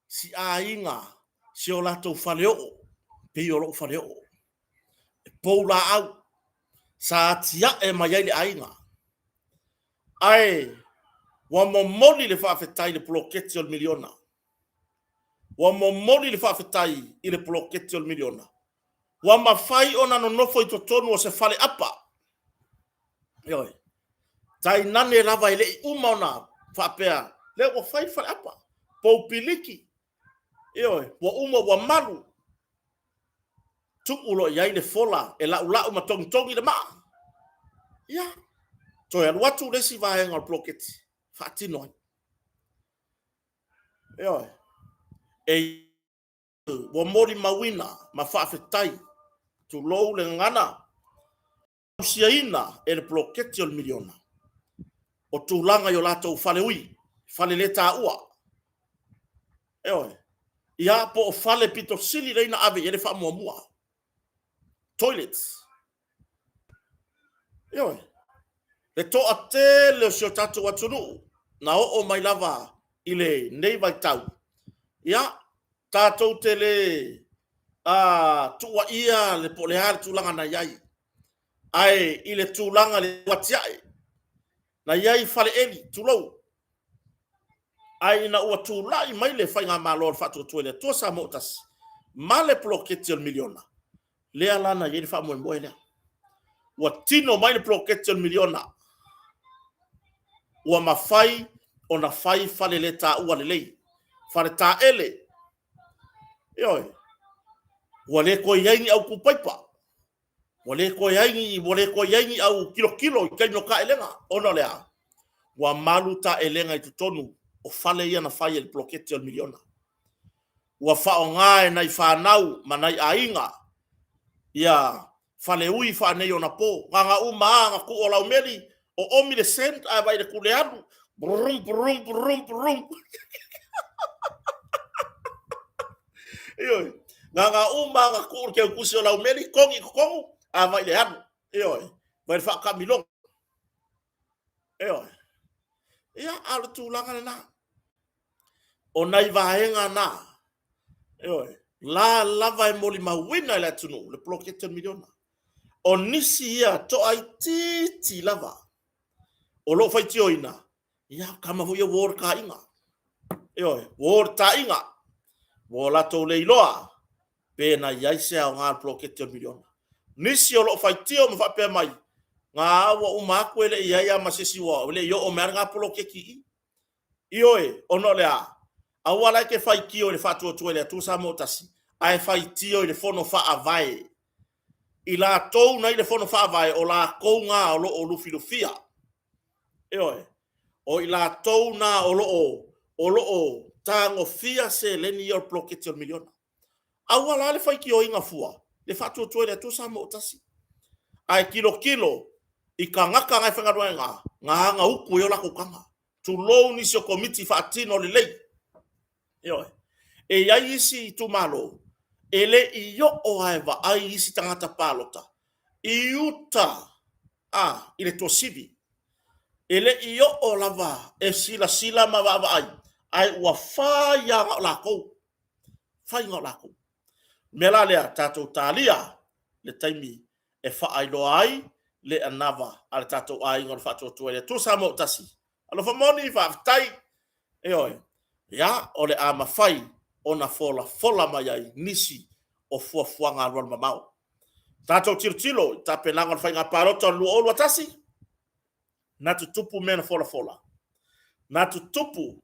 si aiga, si o latou faleoo, pei o lou faleoo. E pou laau, sa atiae mai ai le aiga. Ae ua momoli le faafetai i le poloketi o le miliona. Ua momoli le faafetai i le poloketi o le miliona. Ua mafai ona nonofo i totonu o se faleapa. Ioe. Tainane lava e le i uma ona faapea, lea ua fai le faleapa, pou piliki, ioe, ua uma ua malu, tuu loa i ai le fola e laulau ma togitogi le maa. Ia, toe alu atu le isi vaega o le poloketi, faatino ai. Ioe. E ua molimauina ma faafetai, tulou le gagana, ausiaina e le poloketi o le miliona o tulaga i o latou faleui, faleletaua. Ioe. Ia, po o fale pito sili lea na ave i ai le faamuamua. Toilets. Ioe. Le toatele o si o tatou atunuu na oo mai lava i lenei vaitau, ia, tatou te le tuuaia le po o le a le tulaga na i ai, ae i le tulaga i le atiae, na i ai faleeli, tulou, ae ina ua tulai mai le Faigamalo a le Faatuatua i le Atua Samoa ua Tasi ma le poloketi o le miliona, lea la na i ai le faamoemoe lea. Ua tino mai le poloketi o le miliona, ua mafai ona fai faleletaua lelei, faletaele. Ioe. Ua le toe i ai ni autupaipa, ua le toe i ai ni au tilotilo i taimi o taelega. Ona o le a? Ua malu taelega i totonu o fale ia na fai e le poloketi o le miliona. Ua faaaoga e nai fanau ma nai aiga ia faleui faaneionapo. Na ona uma lava ona tuu o lau meli, oomi le sand ae vaai i le tulealu, brum brum brum brum. Ioe. Na ona uma lava ona tuu le teutusi o lau meli, togi i totonu, a vai i le alu. Ioe. Vai le faataamiloga. Ioe. Ia, a o le tulaga lena. O nai vaega na, ioe, la lava e molimauina e le atunuu le poloketi o le miliona. O nisi ia toaitiiti lava o lo o faitioina, ia, o tama foi ia ua o le taiga. Ioe, ua o le taiga, ua latou le iloa pe na i ai se aoga o le poloketi o le miliona. Nisi o lo o faitio ma faapea mai, na ua uma atu e le i i ai lava ma se isi ua le i oo mai lava lena poloketi i i. Ioe, ona o le a? Aua la e te faitio i le Faatuatua i le Atua Samoa ua Tasi, ae faitio i le Fono Faavae. I latou na i le Fono Faavae, o latou na o lo o lufilufia. Ioe. O i latou na o lo o tagofia seleni ia o le poloketi o le miliona. Aua la le faitioina fua le Faatuatua i le Atua Samoa ua Tasi, ae tilotilo i tagata na e faigaluega i ina, na ana utu i ai o latou taga. Tulou nisi o Komiti faatino lelei. Ioe. E i ai isi itumalo e le i oo lava e vaai isi tagata palota i uta a, i le tuasivi. E le i oo lava e silasila ma vaavaai, ae ua fai lava na o latou. Fai na o latou. O le mea la lea, tatou talia le taimi e faailoa ai le anava a le tatou aiga o le Faatuatua i le Atua Samoa ua Tasi. Alofa moni, faafetai. Ioe. Ia, o le a mafai ona folafola mai ai nisi o fuafuaga alualumamao. Tatou tilotilo i tapenaga o le faiga palota o le 2021, na tutupu mea na folafola. Na tutupu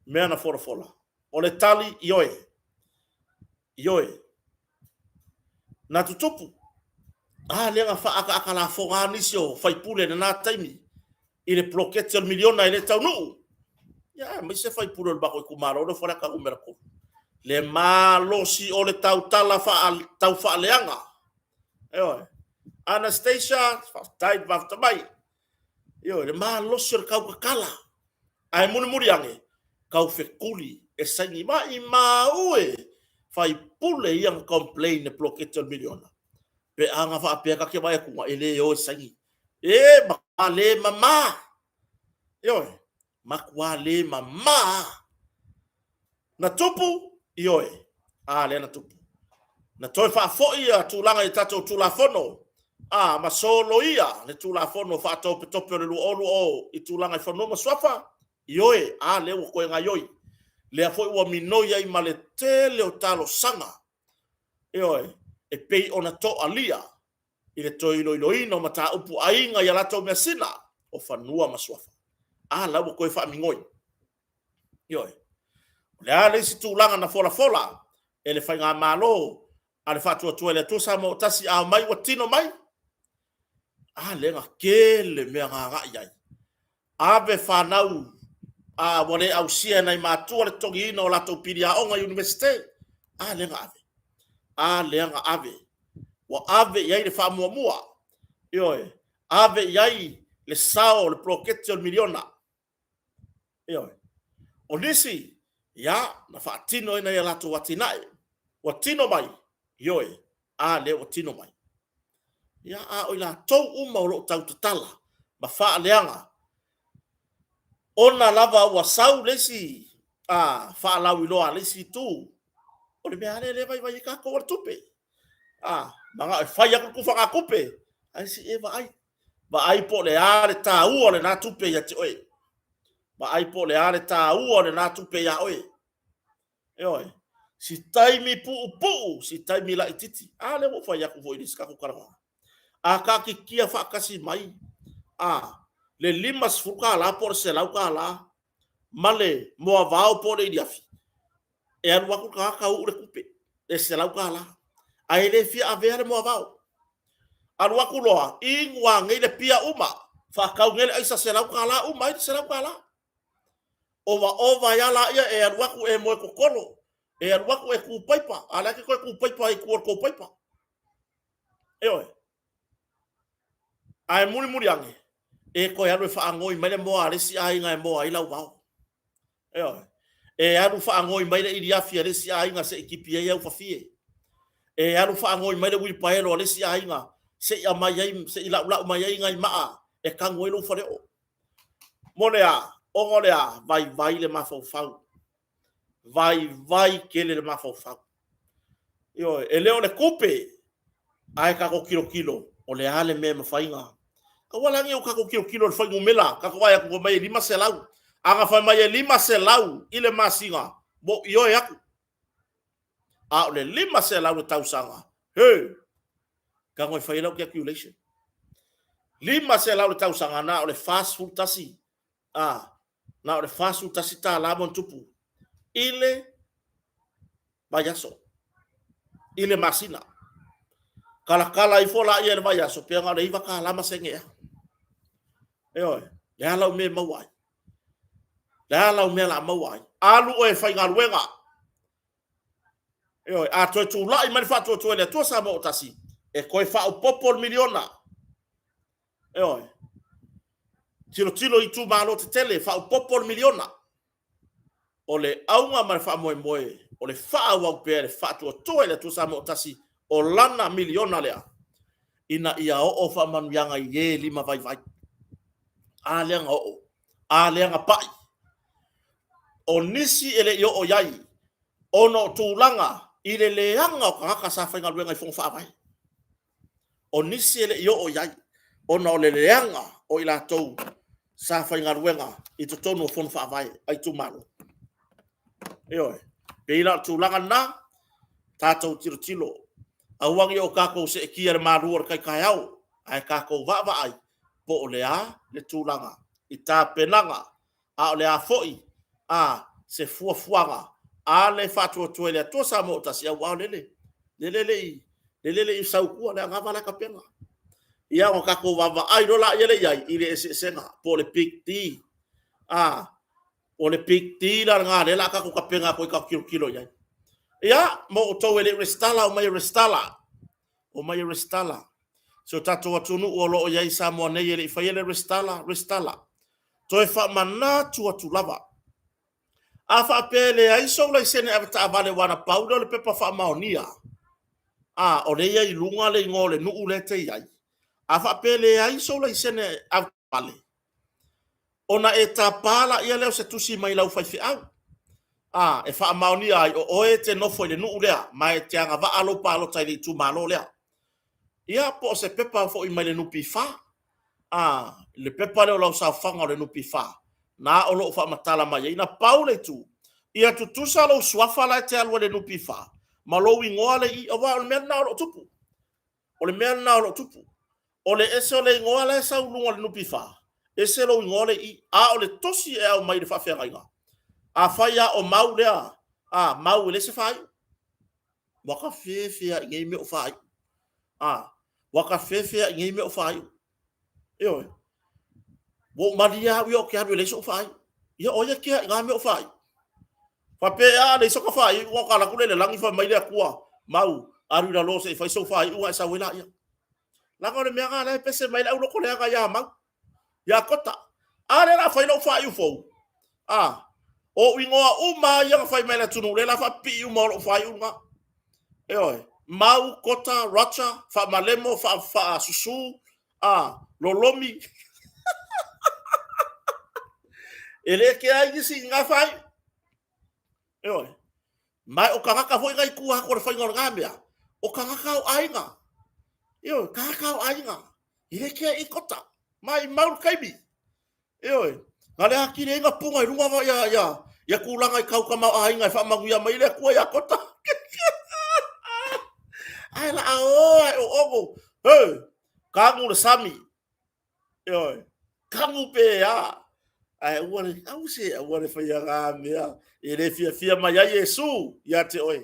mea na folafola. O le tali, ioe. Ioe. Na tutupu. A lea na faaataata lafoga nisi o faipule i lena taimi i le poloketi o le miliona e le taunuu. Ia, aemaise faipule o le matou itumalo lea o Faleata Nu.3. Le malosi o le tautala taufaaleaga. Ioe. Anastasia, faafetai le mafuta mai. Ioe, le malosi o le tautatala. Ae mulimuli ane, taufetuli. E saini maimau e faipule ia na complain le poloketi o le miliona. Pe a na faapea ta te vaai atu e le o e saini. E matua le mama. Ioe, matua le mama. Na tupu? Ioe. A lea na tupu. Na toe faafoi ia tulaga i tatou Tulafono, a ma soloia le Tulafono Faatopetope o le 2020 i tulaga i fanua ma suafa? Ioe. A lea ua toe gaioi. Lea foi ua minoi ai ma le tele o talosaga, ioe, e pei ona toalia i le toe iloiloina o mataupu aiga i a latou measina o fanua ma suafa. A la ua toe faamigoi. Ioe. O le a le isi tulaga na folafola e le Faigamalo a le Faatuatua i le Atua Samoa ua Tasi a omai ua tino mai? A lea na tele mea na agai ai. Ave fanau a ua le ausia e nai matua le totogiina o latou pili aoga i Iunivesite. A lea na ave. A lea na ave. Ua ave i ai le faamuamua. Ioe. Ave i ai le sao o le poloketi o le miliona. Ioe. O nisi, ia, na faatino ai nai a latou atinae. Ua tino mai, ioe, a lea ua tino mai. Ia, a o i latou uma o lo o tautatala ma faaleaga, ona lava ua sau le isi a faalauiloa a le isi itu, o le mea lava lea e vaivai ai tatou o le tupe. A, manao e fai atu le tufagatupe, ae se i e vaai. Vaai po o le a le taua o lena tupe ia te oe. Vaai po o le a le taua o lena tupe ia oe. Ioe. Si taimi puupuu, si taimi laititi. A lea ua ou fai atu foi i le isi tatou talanoaga. A taatitia faatasi mai a le $50 po o le $100 ma le moavao po o le iliafi, e alu atu le tagata uu le tupe, le $100, ae le fia avea le moavao. Alu atu loa, inu lava nei le pia uma, faatau nei le aisa $100 uma ai le $100. Ovaova ai lava laia e alu atu e moe totolo, e alu atu e tu paipa, a o le a e te toe tu paipa ai i tua o le tou paipa. Ioe. Ae mulimuli ane, e toe alu e faanoi mai le moa a le isi aiga e moa ai lau vao. Ioe. E alu faanoi mai le iliafi a le isi aiga se i tipi ai au fafie. E alu faanoi mai le uilipaelo a le isi aiga se i aumai ai, se i laulau mai ai nai maa e tanu ai lou faleoo. Mo le a? Ona o le a? Vaivai le mafaufau. Vaivai tele le mafaufau. Ioe, e le o le tupe, ae tatou tilotilo, o le a le mea e mafai ona... Aua la ne i o tatou tilotilo i le fuainumera, tatou vaai atu fai mai e 500. A na fai mai e 500 i le masina, ua ou ioe atu. A o le 500 i le tausaga, he, tago e fai ai lau calculation. 500 i le tausaga, na o le 41, a, na o le $41 ma ona tupu i le vaiaso, i le masina. Talatala ifo laia i le vaiaso, pe na o le $9 ma sene ea. Ioe, le a lau mea e maua ai? Le a lau mea la maua ai? Alu oe e faigaluega. Ioe, a toe tulai mai le faatuatua i le Atua Samoa ua tasi, e toe faaopoopo le miliona. Ioe. Tilotilo i itumalo tetele, faaopoopo le miliona. O le auga ma le faamoemoe, o le faaauau pea le faatuatua i le Atua Samoa ua tasi, o lana miliona lea, ina ia oo faamanuiaga i e lima vaivai. A lea na oo, a lea na pai. O nisi e le i oo i ai, ona o tulaga i le leaga o tagata sa faigaluega i fono faavae. O nisi e le i oo i ai, ona o le leaga o i latou sa faigaluega i totonu o fono faavae a itumalo. Ioe, pei la o le tulaga lena, tatou tilotilo, aua ne i o tatou seetia i le malu o le tai taeao, ae tatou vaavaai po o le a le tulaga i tapenaga a o le a foi a se fuafuaga a le Faatuatua i le Atua Samoa ua Tasi, aua o lele lele le i sau i tua le anava la e tapena. Ia ona tatou vaavaai loa lea i ai i le eseesega po o le big D. A, o le big D la lena lea o le a tatou tapena atu ai tatou tilotilo i ai. Ia, mo outou e le i resitala, omai e resitala. Omai e resitala. Si o tatou atunuu o lo o i ai i Samoa nei e le i faia le resitala, resitala. Toe faamanatu atu lava. A faapea e leai sou laisene avetaavale aua na pau lea o le pepa faamaonia, a, o lea e i ai i luga le igoa o le nuu lea e te i ai. A faapea e leai sou laisene avetaavale, ona e tapa laia lea o se tusi mai lau faifeau, a, e faamaonia ai o oe e te nofo i le nuu lea, ma e te agavaa lou palota i le itumalo lea. Ia, po o se pepa foi mai le NPF, a, le pepa lea o lau saofaga o le NPF, na o lo o faamatala mai ai. Na pau le itu, ia tutusa lou suafa la e te alu ai i le NPF ma lou igoa lea e i i, aua o le mea lena o lo o tupu. O le mea lena o lo o tupu. O le ese o le igoa la e sau i luga o le NPF, ese lou igoa lea e i i. A o le tusi e aumai i le faafeagaiga, afai lava o Mau lea, a, Mau e leai se faaiu. Ua ta fefe lava i nei mea o faaiu. A, ua ta fefe lava i nei mea o faaiu. Ioe. Ua ou malie lava au ia ou te alu e leai sou faaiu. Ia o ai e kea i na mea o faaiu? Faapea e a, leai sota faaiuga ona alu atu lea i le lagi fai mai le Atua, Mau, alu i lalo se i fai sou faaiuga ona e sau ai laia. Leaga o le mea lena o lea e pese mai ai le aulotoleaga ia Mau, ia Kota. A lea o le a fai lou faaiu fou, a, o ou igoa uma lava ia na fai mai e le atunuu, lea o le a faapipii uma o lou faaiu lena. Ioe. Mau, Kota, Roger, Faamalemo, Faasusu, a, Lolomi. E le kea ai nisi i na faaiu. Ioe. Ma o tagata foi na i tua atu o le faiga o lena mea, o tagata o aiga. Ioe, tagata o aiga. E le kea i Kota. Maimau le taimi. Ioe, na le atili ai na puna i luga ia, ia, ia tulaga i tau tamaoaiga e faamanuia mai le Atua ia Kota. Ae la a o ae o ono, he, kanu le sami. Ioe, kanu pe a. Ae aua le, au se, aua le faia ngā mea e le fiafia mai ai Iesu ia te oe.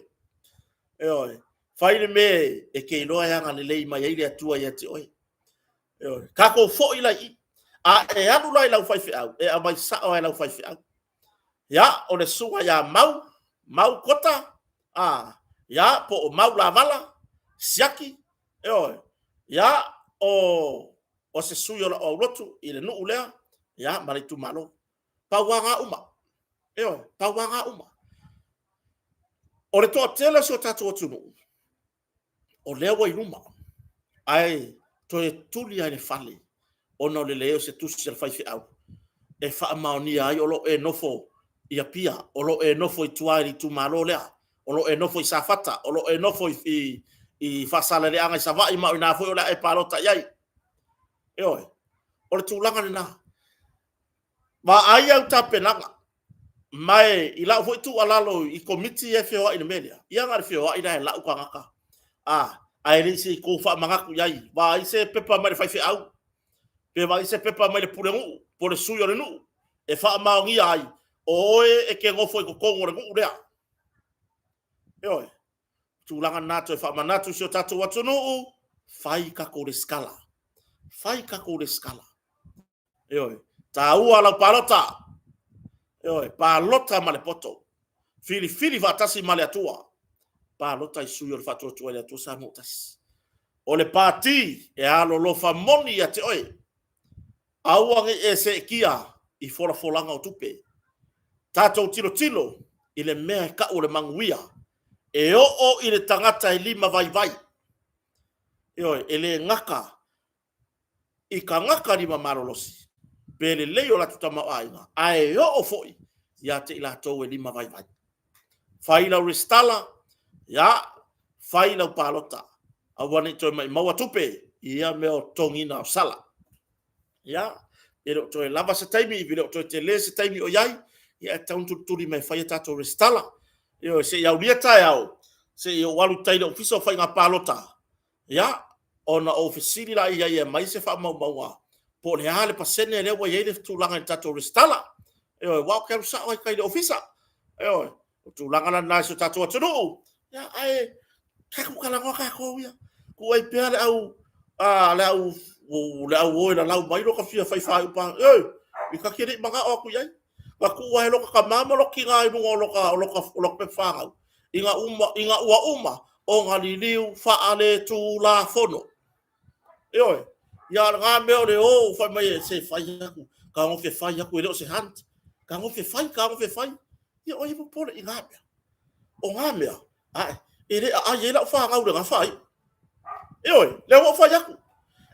Ioe, fai le mea e te iloa e agalelei mai ai le Atua ia te oe. Ioe. Tatou foi la i i. A e alu la i lau faifeau, e aumai sao lava e lau faifeau. Ia, o le susuga ia Mau, Mau Kota, a, ia, po o Mau Lavala, Siaki, ioe, ia, o, o se sui o lau aulotu i le nuu lea, ia, ma le itumalo. Pau lava na uma. Ioe, pau lava na uma. O le toatele o si o tatou atunuu, o lea ua i luma, ae toe tuli lava i le fale ona o le leai o se tusi a le faifeau e faamaonia ai o lo o e nofo i Apia, o lo o e nofo i tua i le itumalo lea, o lo o e nofo i Safata, o lo o e nofo i Faasaleleaga i Savaii ma o ina foi o le a e palota i ai. Ioe, o le tulaga lena. Vaai au tapenaga. Ma e i lau foi tuualalo i Komiti ia e feoai i le mea lea, ia na o le feoai la e lau tagata, a, ae le i se i tou faamanatu i ai, vaai se pepa mai le faifeau, pe vaai se pepa mai le pulenuu, po o le sui o le nuu, e faamaonia ai, o oe e te nofo i totonu o le nuu lea. Ioe, tulaga lena toe faamanatu i si o tatou atunuu, fai tatou resitala, fai tatou resitala. Ioe, taua lau palota. Ioe, palota ma le poto. Filifili faatasi ma le Atua. Palota i sui o le Faatuatua i le Atua Samoa Tasi. O le pati e alolofa moni ia te oe. Aua ne i e seetia i folafolaga o tupe. Tatou tilotilo i le mea e tau o le manuia. E oo i le tagata e lima vaivai. Ioe, e le gata i tagata lima malolosi, pe lelei o latou tamaoaiga, ae oo foi ia te i latou e lima vaivai. Fai lau resitala, ia, fai lau palota, aua ne i toe maimau'a tupe i ia mea o totogiina o sala. Ia, e le o toe lava se taimi, e le o toe tele se taimi o i ai, ia e tatau ona tulituli mai e fai a tatou resitala. Ioe, se i aulia taeao, se i ou alu i tai i le Ofisa o Faiga Palota, Ia, ona ou fesili la i ai e aumai se faamaumauga po o le a le pasene lea ua i ai le tulaga i le tatou resitala. Ioe, aua ou te alu sao lava i tai i le ofisa. Ioe, o tulaga la lena i si o tatou atunuu. Ia, ae tatou talanoa tatou ia. Tuuai pea le au, a, le au, le au o e lalau mai lo ta fia fai faaiupa. Ioe, i ta te le i manao atu i ai. Na tuu ai lota tama ma lota tina i luga o lota, o lota, o lota pepa fanau, ina uma, ina ua uma ona liliu faaletulafono. Ioe, ia o lena mea o le o fai mai e se fai atu, tagofe fai atu e le o se hunt. Tagofe fai, tagofe fai. Ia o ai e popole i ngā mea? O ngā mea, ae, e le aai ai lau fanau i le ngā whāiu. Ioe, lea ua ou fai atu.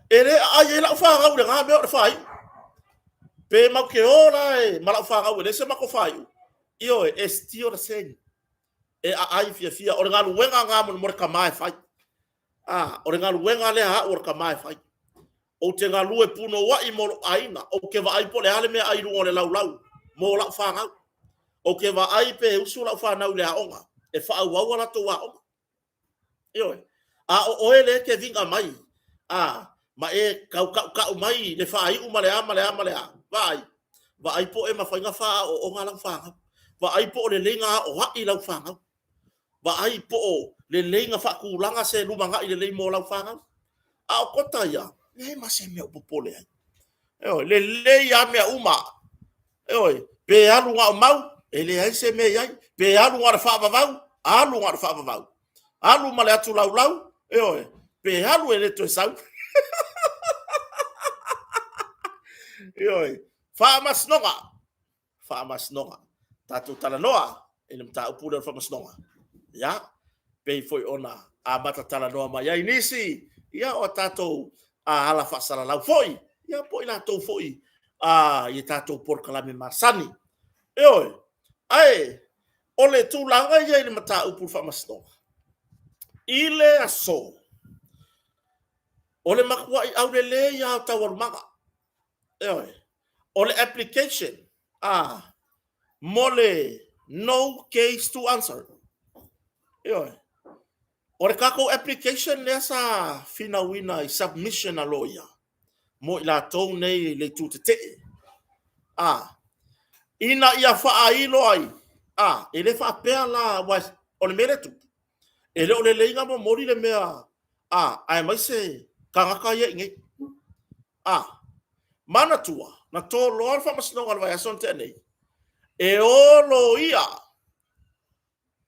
E le aai ai lau fanau i le ngā mea o le whāiu. Pe mau ke o la e ma lau fanau e leai se matou whāiu. Ioe, e still the same. E aai fiafia. O le galuega ngā mo le tama e whai. A, o le galuega lea a au o le tama e fai. Ou te galue punouai mo lou aiga, ou te vaai po o le a le meaai i luga o le laulau mo lau fanau. Ou te vaai pe usu lau fanau i le aoga, e faaauau a latou aoga. Ioe. A o oe lea e te viga mai, a, ma e tau tautau mai le faaiu ma le a ma le a ma le a, vaai, vaai po o e mafai ona faaaooga lau fanau. Vaai po o lelei ona aoai lau fanau. Vaai po o lelei na faatulaga se lumanai lelei mo lau fanau. A o kota ia, leai ma se mea o popole ai. Ioe, lelei lava mea uma. Ioe, pe alu na o mau, e leai se mea i ai. Pe alu na o le faavavau, alu na o le faavavau. Alu ma le atu laulau, ioe, pe alu e le toe sau. Ioe, faamasinoga. Faamasinoga. Tatou talanoa i le mataupu lea o le Faamasinoga. Ia, pei foi ona amata talanoa mai ai nisi, ia o tatou ala faasalalau foi, ia po o i latou foi i tatou polokalame masani. Ioe, ae o le tulaga ia i le mataupu o le Faamasinoga, i le aso, o le matuai aulelei lava o taualumaga. Ioe. O le application a mo le no case to answer. Ioe. O le tatou application lea sa finauina i submission a loia mo i latou nei i le itu tetee. A ina ia faailo ai, a e le faapea la aua o le mea lea e tupu, e le o lelei ona momoli le mea a aemaise tagata ia i inei. A, manatua, na toloa le faamasinoga i le vaiaso na tea nei, e o loia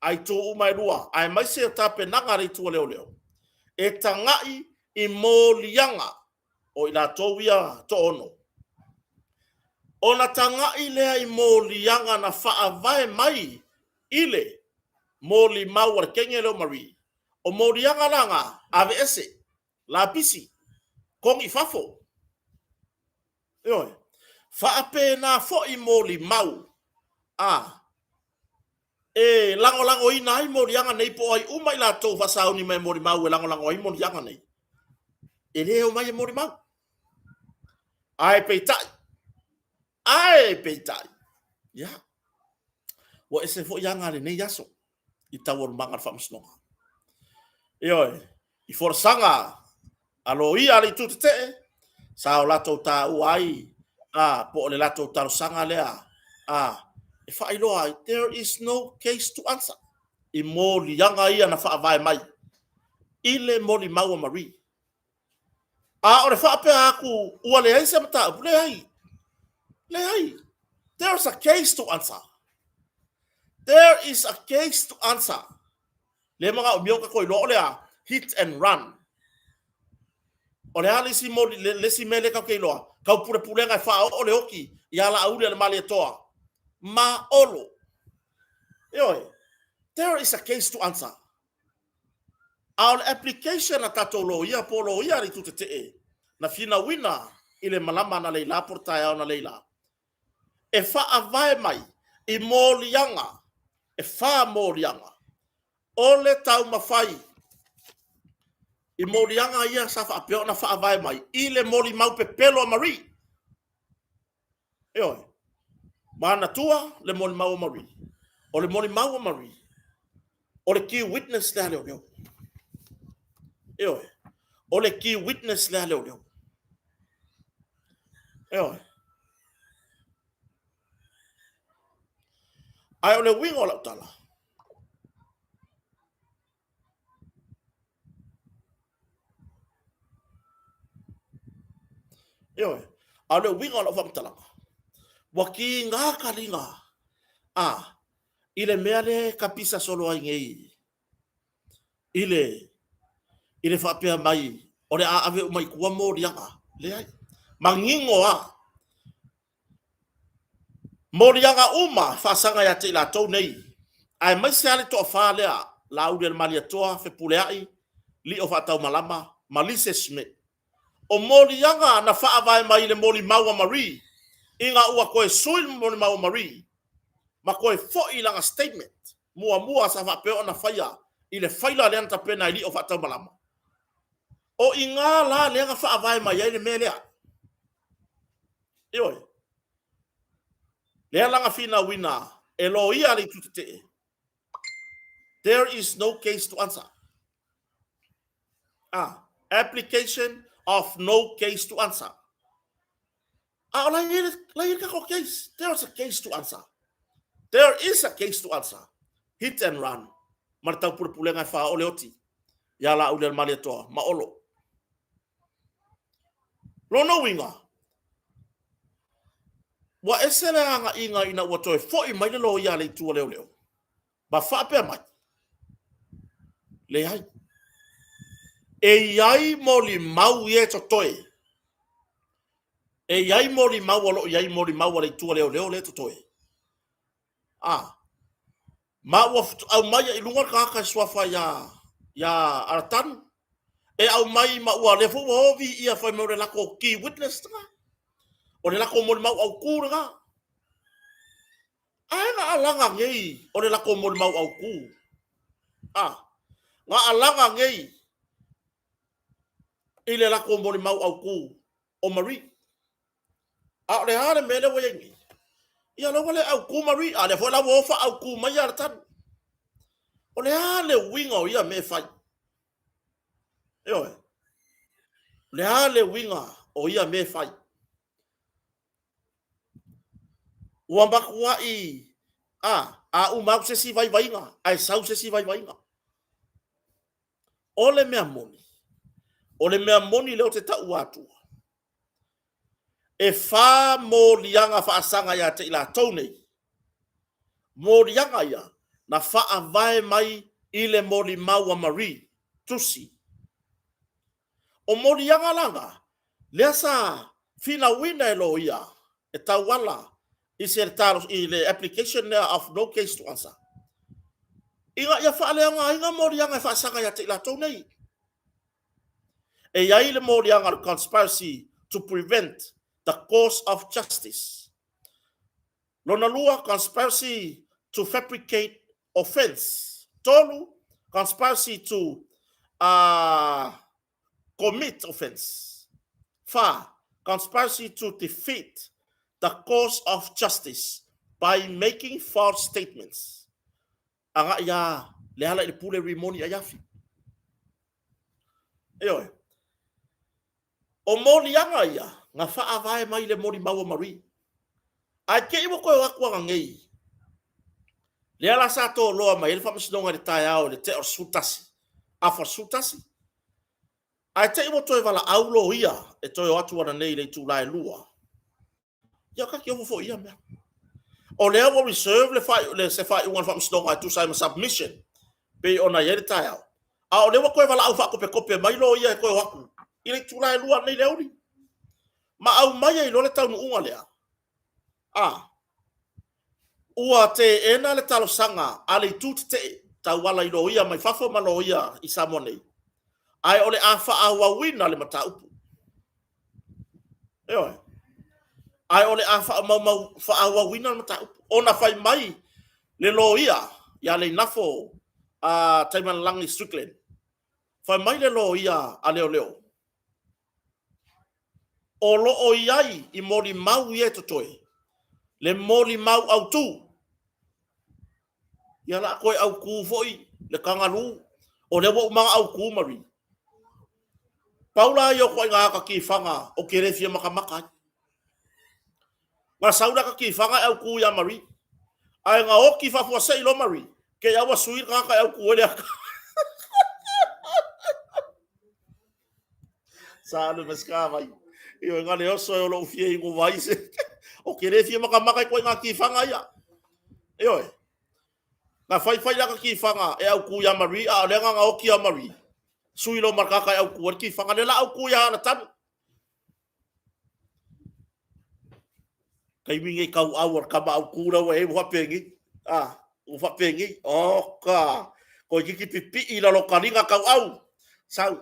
a itu uma e lua, aemaise o tapenaga a le itu a leoleo, e tagai i moliaga o i latou ia toaono. Ona tagai lea i moliaga na faavae mai i le molimau a le teine lea o Marie. O moliaga la na, aveese. Lapisi, togi i fafo. Ioe. Faapena foi molimau a e lagolagoina ai moliaga nei po o ai uma i latou faasauni mai molimau e lagolago ai moliaga nei, e le omai e molimau. Ae peitai, ae peitai, ia, ua ese foi aga a lenei aso i taualumaga o le faamasinoga. Ioe, i folasaga a loia a le itu tetee, sa o latou taua ai, a, po o le latou talosaga lea, a, e faailoa ai, there is no case to answer i moliaga ia na faavae mai i le molimau a Marie. A o le faapea atu ua leai se mataupu, leai, leai. There is a case to answer. There is a case to answer. Le manaomia o tatou iloa o le a? Hit and run. O le a le isi, moli, le, le isi mea lea tatou te iloa? Tau pulepulega e faaoo le oti ia Laauli a le Malietoa. Ma Olo. Ioe, there is a case to answer. A o le application a tatou loia po o loia a le itu tetee na finauina i le malama analeila po o le taeao analeila, e faavae mai i moliaga, e fa moliaga o le taumafai i moliaga ia sa faapea ona faavae mai i le molimau pepelo a Marie. Ioe. Manatua le molimau a Marie. O le molimau a Marie, o le key witness lea a leoleo. Ioe. O le key witness lea a leoleo. Ioe. Ae o le uiga o lau tala, Ioe, a o le uiga o lau faamatalaga, ua kiga kaliga a i le mea lea e kapisa solo ai nei i le i le faapea mai o le a ave uma i tua moliaga. Leai, manino lava. Moliaga uma faasaga ia te i latou nei, aemaise lava le toafa lea, Laaulialemalietoa, Fepuleai, Lio Faataumalama ma Lise Schmidt. O moliaga na faavae mai i le molimau a Marie ina ua toe sui le molimau a Marie ma toe foi i lana statement muamua sa faapea ona faia i le faila lea na tapena e Lio Faataumalama. O i ina la lea na faavae mai ai le mea lea. Ioe. Lea la na finauina e loia a le itu tetee, there is no case to answer. Ah, application of no case to answer. A o la i ai le tatou case. There is a case to answer. There is a case to answer. Hit and run. Ma le taupulepulega e faaoo le oti ia Laaulialemalietoa ma Olo. Lona uiga, ua ese le agaiga ina ua toe foi mai le loia a le itu a leoleo ma faapea mai, Leai, e i ai molimau ia e totoe. E i ai molimau o lo o i ai molimau a le itu a leoleo lea e totoe. A, ma ua aumaia i luga le tagata e suafa ia, ia Aratanu, e aumai ma ua lea foi ua ovi ia fai mai o le latou key witness lena. O le latou molimau autu lena. Ae na alaga nei o le latou molimau autu. A, na alaga nei i le latou molimau autu o Marie. A o le a le mea lea ua i ai nei? Ia lea ua le autu Marie, a lea foi la ua o faaautu mai ia Alatanu. O le a le uiga o ia mea e fai? Ioe. O le a le uiga o ia mea e fai? Ua matuai a, a uma atu se isi vaivaiga, ae sau se isi vaivaiga. O le mea moni, o le mea moni lea ou te taua atu, e fa moliaga faasaga ia te i latou nei, moliaga ia na faavae mai i le molimau a Marie, tusi. O moliaga la na, lea sa finauina e loia e tauala i se i le application lea of no case to answer, ina ia faaleaogaina moliaga e faasaga ia te i latou nei. E i ai le moliaga o le conspiracy to prevent the course of justice. Lona lua, conspiracy to fabricate offence. Tolu, conspiracy to commit offence. Fa, conspiracy to defeat the course of justice by making false statements. Agai ia Leala i le pule rimoni ai afi. Ioe. O moliaga ia na faavae mai le molimau a Marie. Ae te i ua toe o atu ana nei. Lea la sa toloa mai ai le faamasinoga i le taeao i le tea o le 11, afa o le 11. Ae te i ua toe valaau loia e toe o atu ana nei i le itula e 2. Ia ta te ofo foi i ia mea. O lea ua reserve le faaiu, le, se faaiuga a le faamasinoga e tusa ai ma submission pei ona i ai le taeao. A o lea ua toe valaau faatopetope mai loia e toe o atu i le itula e 2 nei i le aoauli. Ma aumai ai loa le taunuuga lea. A, ua teena le talosaga a le itu tetee tauala i loia mai fafo ma loia i Samoa nei, ae o le a faaauauina le mataupu. Ioe. Ae o le a faamaumau, faaauauina le mataupu. Ona fai mai le loia ia Leinafo a Taimalelagi Strickland, fai mai le loia a leoleo, o lo o i ai i molimau ia e totoe, le molimau autu. Ia la toe autu foi le Kangaroo, o lea ua uma ona autu Marie. Pau la ia o ituaiga ata tifaga ou te le fia matamata ai. Na sau le ata tifaga e autu ia Marie, ae na oti faafuasei loa Marie, kei a ua sui le tagata e autu ai le ata. Sa alu ma ska vai. Ioe nga le oso e o lou fia inu vai se. O te le fia matamata i ituaiga tifaga ia. Ioe. Na faifai le ata tifaga e autu ia Marie, a o lea na na oti ia Marie. Sui loa ma le tagata e autu ai le tifaga lea la autu ia Alatanu. Taimi nei tauau a le tama autu lea ua i ai ua faapenei. A, ua faapenei. Oka! Toeitiiti pipii i lalo o taliga tauau. Sau,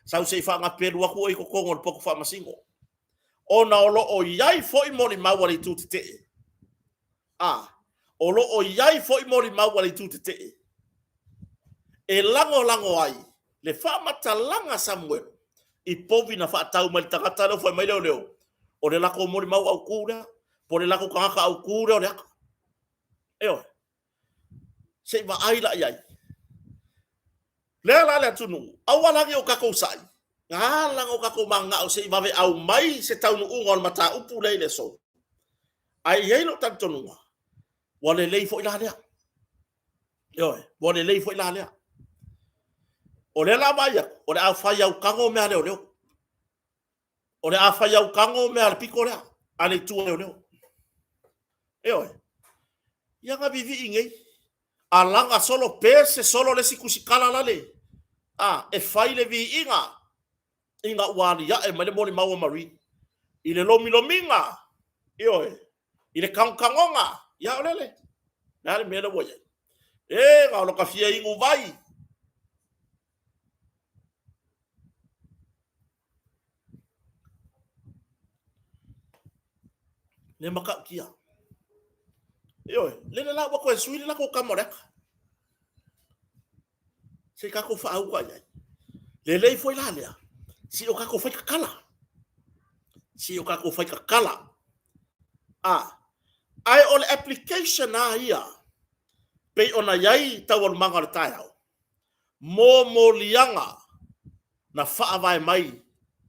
sau se i faagapelu atu oe i totonu o le potu faamasino. Ona o lo o i ai foi molimau a le itu tetee. A, o lo o i ai foi molimau a le itu tetee e lagolago ai le faamatalaga a Samuelu i povi na faatau mai le tagata lea ua fai mai leoleo, o le latou molimau autu lea, po o le latou tagata autu lea o Leaka. Ioe. Se i vaai la i ai. Lea la le atunuu, aua la ne i o tatou sai, na ala ona o tatou mananao se i vave aumai se taunuuga o le mataupu lea i le aso. Ae i ai lou talitonuga, ua lelei foi la lea. Ioe, ua lelei foi la lea. O lea la a vaai atu, o le a fai autago mea a leoleo. O le a fai autago mea a le pito lea, a le itu a leoleo. Ioe. Ia na vivii nei, alaga solo pese solo le isi tusitala lale, a, e fai le viiga ina ua aliae mai le molimau a Marie i le lomilomiga, ioe, i le tagotagoga, ia o lele, le a le mea lea ua i ai? E, na o lota fia inu vai. Le matautia. Ioe, lele la ua toe sui le latou tama o le ata. Se i tatou faauta i ai. Lelei foi la lea, se i o tatou fai tatala. Se i o tatou fai tatala. A, ae o le application lava ia, pei ona i ai taualumaga o le taeao, mo moliaga na faavae mai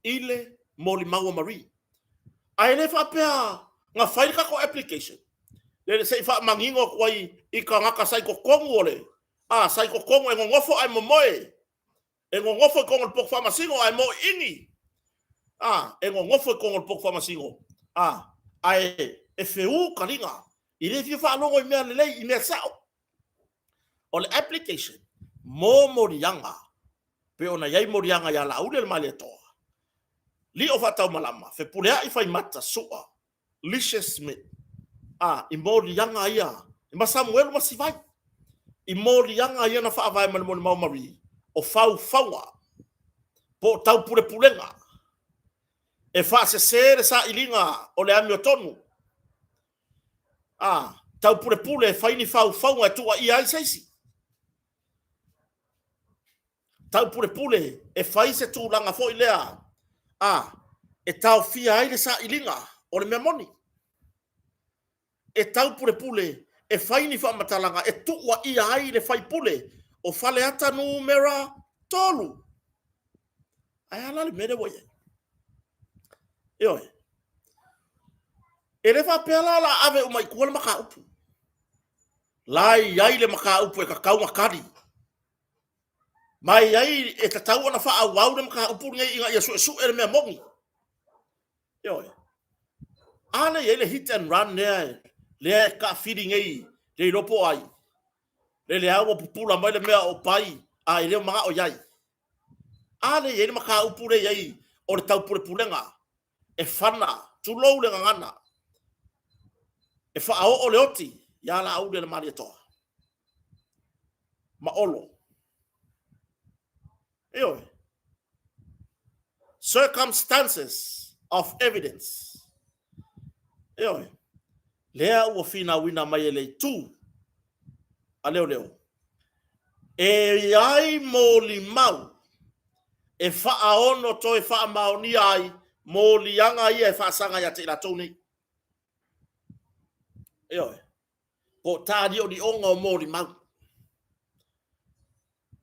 i le molimau a Marie. Ae le faapea na fai le tatou application, lele se i faamanino atu ai i tagata sa i totonu o le, a, sa i totonu e nonofo ae momoe, e nonofo i totonu o le potu faamasino ae moiini, a, e nonofo i totonu o le potu faamasino, a, ae e feu taliga, e le fia faalogo i mea lelei, i mea sao. O le application mo moliaga, pei ona i ai moliaga ia Laauli o le Malietoa, Lio Faataumalama, Fepuleai Faimata, Su'a, Licious Smith, a, i moliaga ia, ma Samuelu Masivai, i moliaga ia na faavae mai le molimau Marie, o faufauga, po o taupulepulega, e faasese le sailiga o le amiotonu, a, taupulepule e fai ni faufauga e tuuaia ai se isi, taupulepule e fai se tulaga foi lea, a, e taofia ai le sailiga o le mea moni, e taupulepule e fai ni faamatalaga e tuuaia ai le faipule o Faleata Numera 3. Ae a la le mea lea ua i ai? Ioe. E le faapea la o le a ave uma i tua le mataupu. La e i ai le mataupu e tatau ona tali. Ma e i ai, e tatau ona faaauau le mataupu lenei ina ia suesue le mea moni. Ioe. A lea e i ai le hit and run lea, lea e taafili nei, le iloa po o ai. Lele lava ua pupula mai le mea o Pai, a e le o manao i ai. A lea e i ai le mataupu lea e i ai o le taupulepulega e fana, tulou le gagana, e faaoo le oti ia Laauli a le Malietoa ma Olo. Ioe. Circumstances of evidence. Ioe. Lea ua finauina mai e le itu a leoleo e i ai molimau e faaono toe faamaonia ai moliaga ia e faasaga ia te i latou nei. Ioe. Po o tāliolioga o molimau.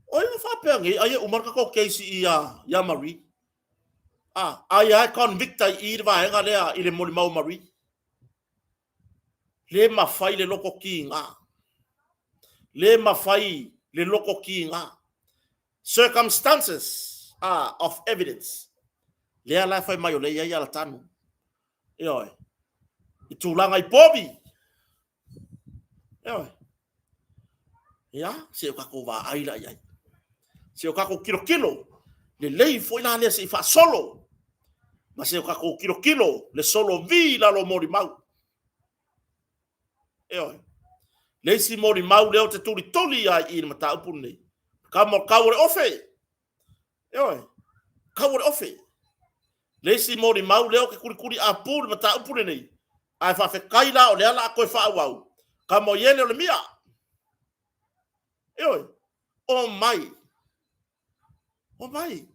O ai na faapea nei, ai e uma le tatou case i ia Marie. Ah, ai lava e convict ai i le vaega lea i le molimau a Marie. Le mafai le loto kiga. Le mafai le loto kiga. Circumstances of evidence. Lea la e fai mai o lea e i ai alatanu. Ioe. I tulaga i povi. Ioe. Ia, se o tatou vaai la i ai. Se o tatou tilotilo, lelei foi la lea se i faasolo. Ma se o tatou tilotilo le solo vi i lalo o molimau. Ioe. Le isi molimau lea ou te tulituli ai i le mataupu lenei. Kama o kau o le ofe. Ioe. Kau o le ofe. Le isi molimau lea ou te kulikuli apu le mataupu lenei. Ae faafetai la o lea la a toe faaauau. Kama o iele o le mia. Ioe. O mai. O mai.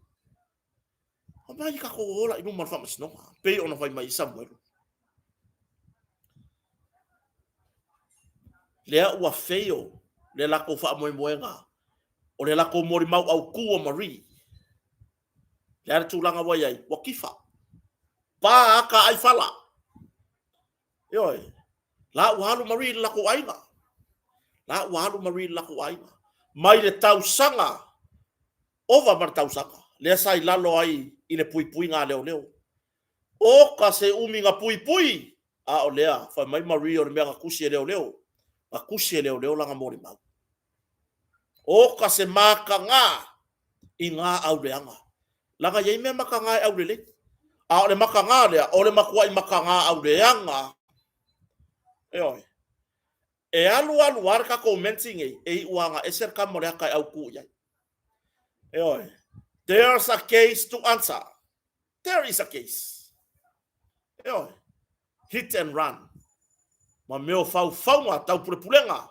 O mai tatou ola i luma o le faamasinoga, pei ona fai mai i Samuelu. Lea ua fail le latou faamoemoega o le latou molimau autū o Marie. Le a le tulaga ua i ai? Ua tifa. Pa ata ai fala. Ioe. La ua alu Marie i le latou aiga. La ua alu Marie i le latou aiga. Mai le tausaga ova ma le tausaga, lea sa i lalo ai i le puipuiga a leoleo. Oka se umi na puipui, a o lea, fai mai Marie o le mea na tusi e leoleo, na tusi e leoleo lana molimau. Oka se mataga i ngā auleaga. Laga i ai mea mataga e aulelei. A o le mataga lea, o le matuai mataga auleaga. Ioe. E alu alu lava le tatou menti nei, e iu lava ina ese le tama o le ata e autu i ai. Ioe. There's a case to answer. There is a case. Ioe. Hit and run. Ma mea o faufauga tau pulepulega,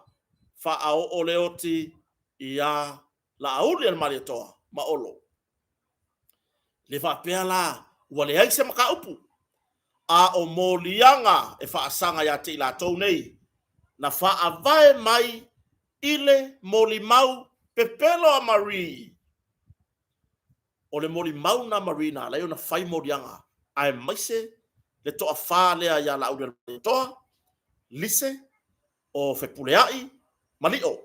faaoo le oti iā Laauli a le Malietoa ma Olo. Le faapea la, ua leai se mataupu, a o moliaga e faasaga ia te i latou nei, na faavae mai i le molimau pepelo a Marie. O le molimau na Marie na ala ai ona fai moliaga, aemaise le toafa lea ia Laauli a le Malietoa, Lise, o Fepuleai ma Lio,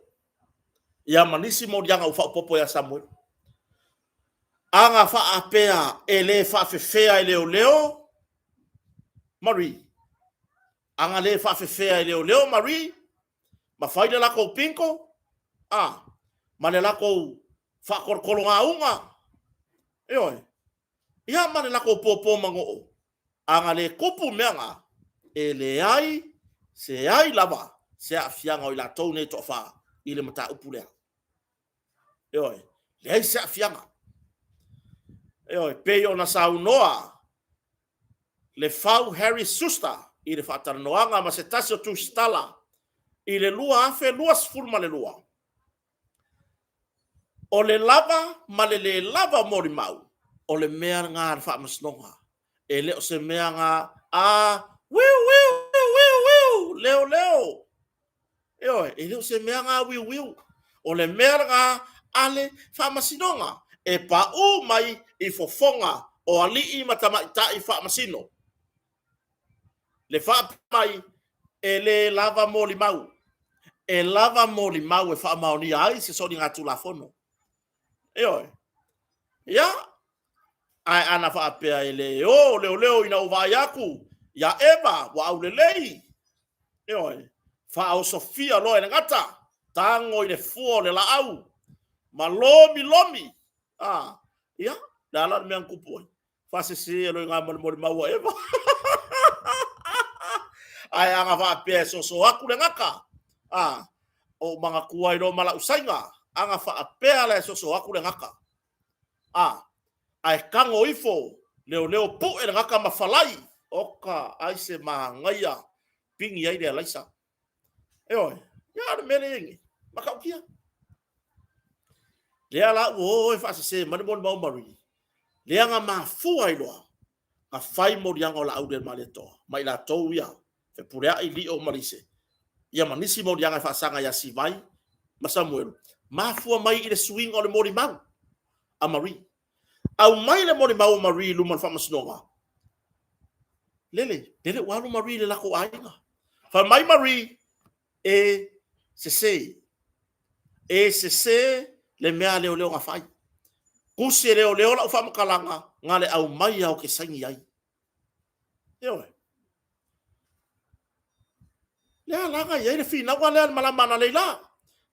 ia ma nisi moliaga ua faaopoopo ia Samuelu. Aga faapea e le faafefea e leoleo Marie. Aga le faafefea e leoleo Marie, ma fai le latou pinko, a, ma le latou faatolotologauga, ioe, ia ma le latou pōpō manoo, Aga le tupu mea na, e leai se ai lava se aafiaga o i latou nei toafa i le mataupu lea. Ioe, leai se aafiaga. Ioe, pei ona saunoa le Fau Harry Schuster i le faatalanoaga ma se tasi o tusitala i le 2022, O le lava ma le lē lava o molimau, o le mea lena a le Faamasinoga. E le o se mea na a wiu wiu wiu wiu leo leo. Ioe, e le o se mea na wiu wiu. O le mea lena a le Faamasinoga e paū mai i fofoga o alii ma tamaitai faamasino. Le faapea mai, e lē lava molimau. E lava molimau e faamaonia ai se soligatulafono. Ioe. Ia, ae ana faapea e le o leoleo ina ua vaai atu ia Eva ua aulelei, ioe, faaosofia loa e le gata, tago i le fua o le laau, ma lomilomi, a, ia, le a la le mea na tupu ai? Faasese loa i gā ma le molimau a Eva. Ae ana faapea e soso atu le gata, a, o manatua ai loa ma lau saiga, ana faapea la e soso atu le gata, a, ae tago ifo leoleo pue le gata ma falai, oka, ai se manaia pigi ai le alaisa. Ioe, ia o le mea lea e i ai nei, matautia. Lea la ua o e faasese mai le molimau Marie, lea na mafua ai loa na fai moliaga o Laauli-a-le-Malietoa ma i latou ia, Fepuleai, Lio ma Lise, ia ma nisi moliaga e faasaga ia Sivai ma Samuelu, mafua mai i le suiga o le molimau a Marie. Aumai le molimau o Marie i luma o le faamasinoga. Lele, lele ua alu Marie i le latou aiga. Fai mai Marie, e sese. E sese le mea a leoleo na fai. Tusi e leoleo lau faamatalaga na le aumaia o ke saini ai. Ioe. Lea la na i ai le finauga lea le malama analeila.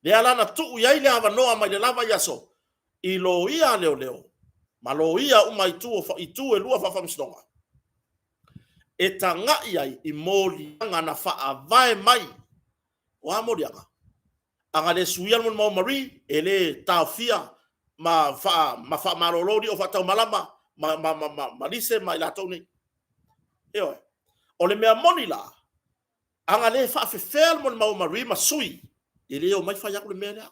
Lea la na tuu i ai le avanoa mai le lava i aso i loia a leoleo ma loia uma i tu, i tu e lua faafaamasinoga e tagai ai i moliaga na faavae mai. O a moliaga? A na le suia le molimau a Marie, e le taofia ma faa ma faamalolo lio faataumalama ma ma ma ma, ma Lise ma i latou nei. Ioe. O le mea moni la, a na le faafefea le molimau a Marie ma sui, e le omai fai atu le mea lea.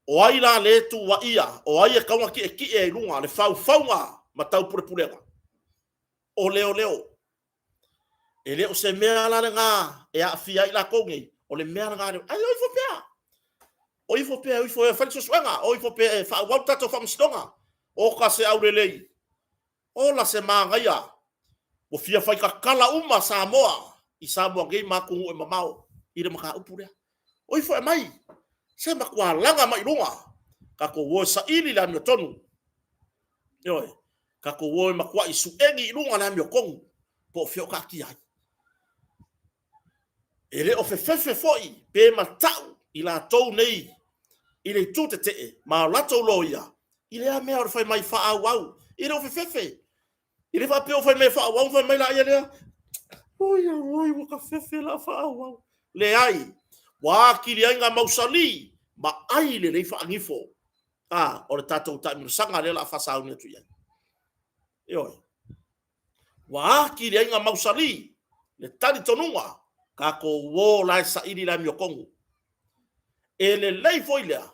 O ai la le tuuaia? O ai e tatau ona tietie i luga le faufauga ma taupulepulega? O leoleo. E le o se mea la lena e aafia ai latou nei, o le mea lena lea. Ae o ifo pea. O ifo pea, o ifo e fai le suesuega, o ifo pea e faaauau le tatou faamasinoga. Oka se aulelei, ola se manaia, ua fia faitatala uma Samoa i Samoa nei ma atunuu e mamao i le mataupu lea. O ifo e aumai, se matua laga mai i luga, tatou o e saili le amiotonu. Ioe, tatou o e matuai suegi i luga le amiotonu po o fea o taatia ai. E le o fefefe foi pe matau i latou nei i le itu tetee ma o latou loia i lea mea o le fai mai faaauau. E le o fefefe. E le faapea o fai mai faaauau, fai mai laia lea, oi auoi ua ta fefe o le a faaauau. Leai, ua atili ai ona mausali ma ai lelei faanifo a o le tatou taamilosaga lea o le a faasauni atu i ai. Ioe. Ua atili ai ona mausali le talitonuga tatou o la e saili le amiotonu. E lelei foi lea,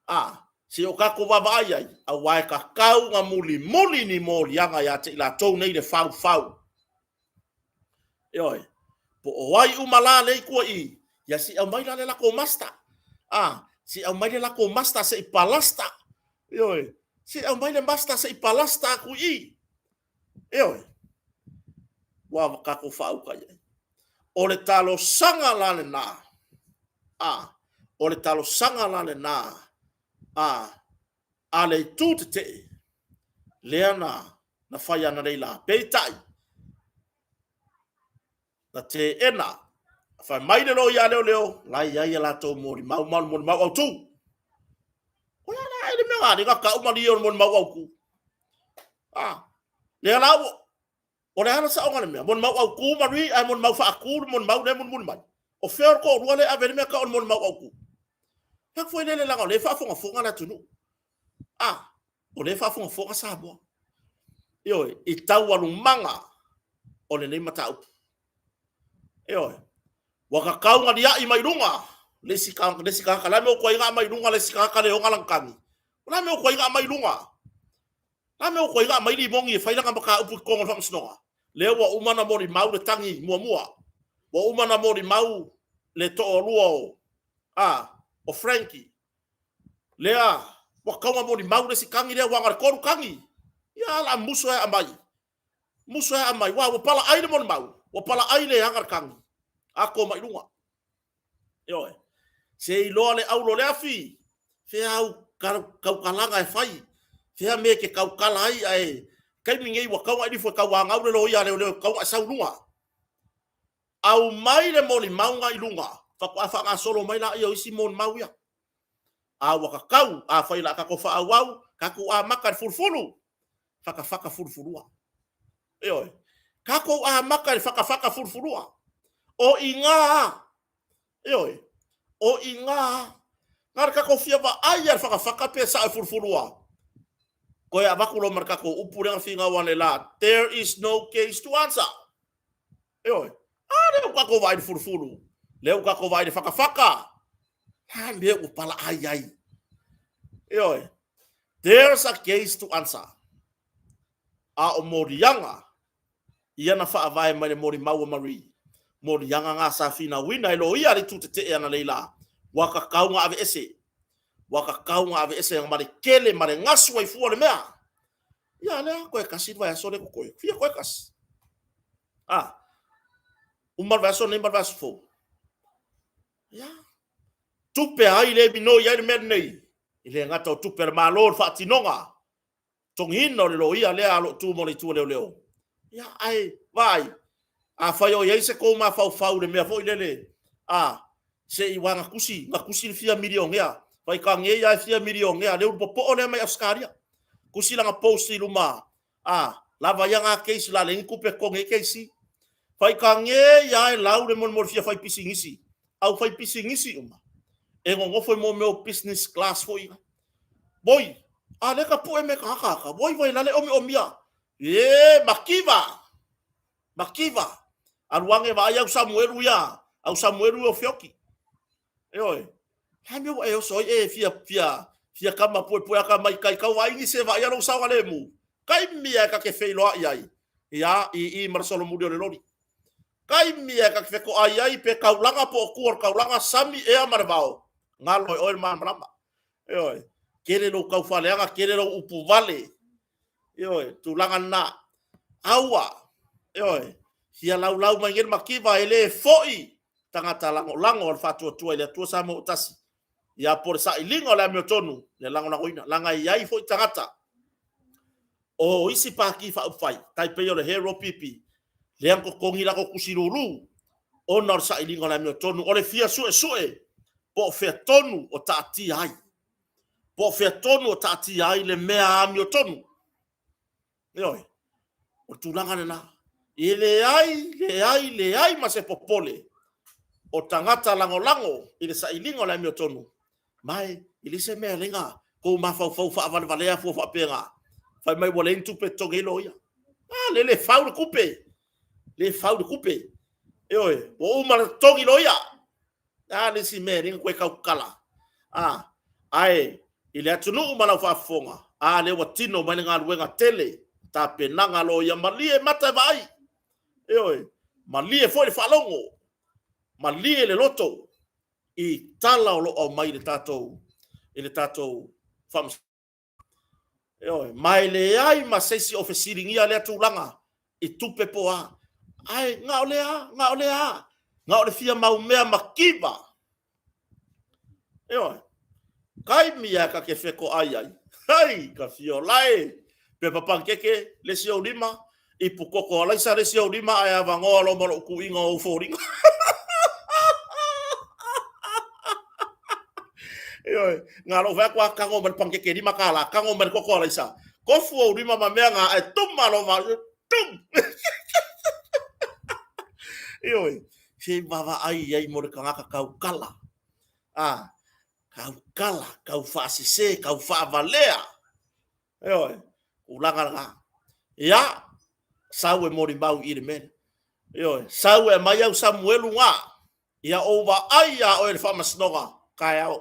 a, se i o tatou vaavaai ai, aua e tatau ona mulimuli ni moliaga ia te i latou nei le faufau. Ioe, po o ai uma la lea i tua i i, ia se i aumai la le latou master. A, se i aumai le latou master se i palasta. Ioe, se i aumai le master se i palasta atu i i. Ioe, ua tatou faauka i ai. O le talosaga la lena, a, o le talosaga la lena a, a le itu tetee, lea na, na fai analeila. Peitai, na teena, fai mai le loia a leoleo, la e i ai a latou molimau ma o le molimau autu. O le a la le mea na na tau malie o le molimau autu. A, lea la ua, o le a le saoga o le mea? Molimau autu Marie ae molimau faatu le molimau lea e mulimuli mai. O fea o le toalua lea e ave ai le mea tau o le molimau autu? Fai foi lele leaga o lea e faafogafoga le atunuu. A, o lea e faafogafoga Samoa. Ioe, i taualumaga o lenei mataupu. Ioe, ua tatau ona liai mai luga le isi tagata. Le a le mea ua tuai ai ona aumai i luga le isi tagata lea e ona lana tagi? O le a le mea ua tuai ai ona aumai i luga? O le a le mea ua tuai ai ona aumai Limoni e fai lana mataupu i totonu o le faamasinoga? Lea ua uma ona molimau le tagi muamua. Ua uma ona molimau le toalua o, a, o Frankie. Lea ua tatau ona molimau le isi tagi lea, aua na o le 3 tagi. Ia, o le a musu ai e aumai. Musu ai e aumai, aua ua palaai le molimau, ua palaai le aga le tagi. Ato mai luga. Ioe. Se iloa le aulo o le afi, fea au tautalaga e fai, fea mea e te tautala ai, ae taimi nei ua tatau ona e alu ifo e tauanau le loia a leoleo e tatau ona e sau i luga. Aumai le molimauga i luga, faatoa faagasolo mai lea o isi molimau ia. A ua tatau, afai o le a tatou faaauau, tatou amata i le fulufulu, fatafata fulufulua. Ioe. Tatou amata i le fatafata fulufulua. O i ina lava. Ioe. O i ina lava. Na o le tatou fia vaai lava i le fatafata pe sao e fulufulua. Toe avatu loa ma le tatou upu lea na finau analeila, there is no case to answer. Ioe. A lea ua tatou vaai i le fulufulu, lea ua tatou vaai i le fatafata. A mea ua palaai ai. Ioe. There's a case to answer. A o moliaga, ia na faavae mai le molimau a Marie. Moliaga na sa finauina e loia le itu tetee analeila, ua tatau ona aveese. Ua tatau ona aveese ma le tele ma le gasu ai fua o le mea. Ia lea, toe tasi le vaiaso lea totoe. Fia toe tasi. A, uma le vaiaso nei ma le vaiaso fou. Ia, tupe ai le minoi ai le mea lenei. E le gata o tupe a le Malo le faatinoga, totogiina o le loia lea a lo o tu mo le itu a leoleo. Ia, ae vaai, afai o i ai se tou mafaufau i le mea foi lele, a, se i aua na tusi, na tusi le fia milionea, fai tagei lava e fia milionea, le ulu popoo lea mai Ausetalia. Tusi lana post i luma, a, lava ia na case o le a leai ni tupe e totogi ai KC. Fai tagei lava e lau le molimoli fia fai pisinisi. Aufaipisinisi uma e nonofo i mo mea o business class foi ia. Boi, a lea ka pu'e me ka hakahaka, boi vai lale omi omia. E, makiva! Makiva! Alu ane vaai au Samuelu ia, au Samuelu ia o Feoki. Ioe. La mea ua e oso ai e fia, fia, fia kama puepue aka mai kai kau vaai nisi e vaai lou saogalemu. Kai mea e ka ke feiloai ai. Ia, i i ma le solomuli o le loli. Kai mea e ka ke fekoai ai pe kaulaga po o kua o le kaulaga, sami ea ma le vao. Galo e oe le malamalama. Ioe. Tele lou taufaaleaga, tele lou upu vale. Ioe, tulaga lena. Aua, ioe, fia laulau mai nei le mativa e le foi tagata lagolago a le Faatuatua i le Atua Samoa ua tasi. Ia po o le sailiga o le amiotonu le lagolagoina, leaga e i ai foi tagata o isi Pati Faaupufai, tai pei o le Hero PP, lea na totogi latou tusi lulu ona o le sailiga o le amiotonu, o le fia suesue po o fea tonu o taatia ai, po o fea tonu o taatia ai le mea amiotonu. Ioe, o le tulaga lena. E leai, leai, leai ma se popole o tagata lagolago i le sailiga o le amiotonu, ma e le se mea e ala ai ona tou mafaufau faavalevalea fua faapena, fai mai ua leai ni tupe e totogi ai loia. A, lele e fau le tupe, le fau le tupe. Ioe, ua uma ona totogi loia. A le isi mea e le na toe tautala. A, ae i le atunuu ma lau faafofoga, a lea ua tino mai le galuega tele, tapenaga loia, malie mata e vaai. Ioe, malie foi le faalogo, malie le loto i tala o lo o aumai i le tatou i le tatou faamasinoga. Ioe, ma e leai ma se isi o fesiligia lea tulaga i tupe po o a. Ae na o lea, na o lea, na o le fia maumea mativa. Ioe, taimi lava ta te fetoai ai, hei, ka fia ola e, pepa panikeke le isi ou lima, ipu koko alaisa le isi ou lima, ae avanoa loa ma lou tuuina o ou foliga. Ioe, na lou fai atu lava tago mai le panikeke $5, tago mai le koko alaisa, tofu ou lima ma mea na, ae tuma loa ma, tum! Ioe, se i vaavaai i ai mo le tagata tautala. A, tautala, tau faasese, tau faavalea. Ioe, tulaga lena. Ia, sau e molimau i le mea. Ioe, sau e aumai au Samuelu na. Ia ou vaai iā oe i le faamasinoga taeao.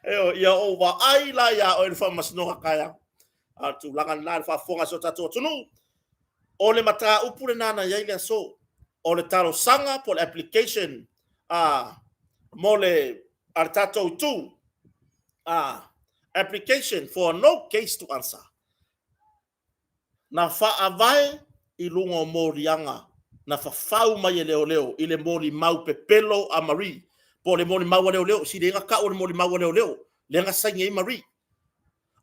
Ioe, ia ou vaai la iā oe i le faamasinoga taeao. A o le tulaga lena i le faafofoga a si o tatou atunuu, o le mataupu lena na i ai le aso, o le talosaga po o le application a mo le a le tatou itu a application for no case to answer Na faavae i luga o moliaga na fafau mai e leoleo i le molimau pepelo a Marie, po o le molimau a leoleo, sili ai ona tau o le molimau a leoleo, lea na saini ai Marie.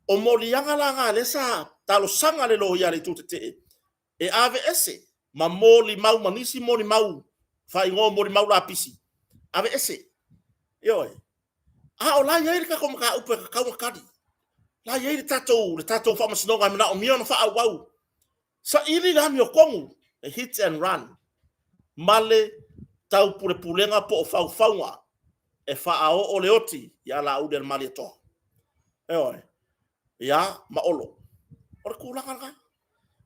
O moliaga la na lea sa talosaga le loia a le Itu Tetee e aveese ma molimau ma nisi molimau faaigoa molimau lapisi, aveese. Ioe. A o la e i ai le tatou mataupu e tatau ona tali. La e i ai le tatou, le tatou faamasinoga e manaomia ona faaauau. Saili le amiotonu, le hit and run, ma le taupulepulega po o faufauga e faaoo le oti ia Laauli a le Malietoa. Ioe. Ia, ma Olo. O le tulaga lena.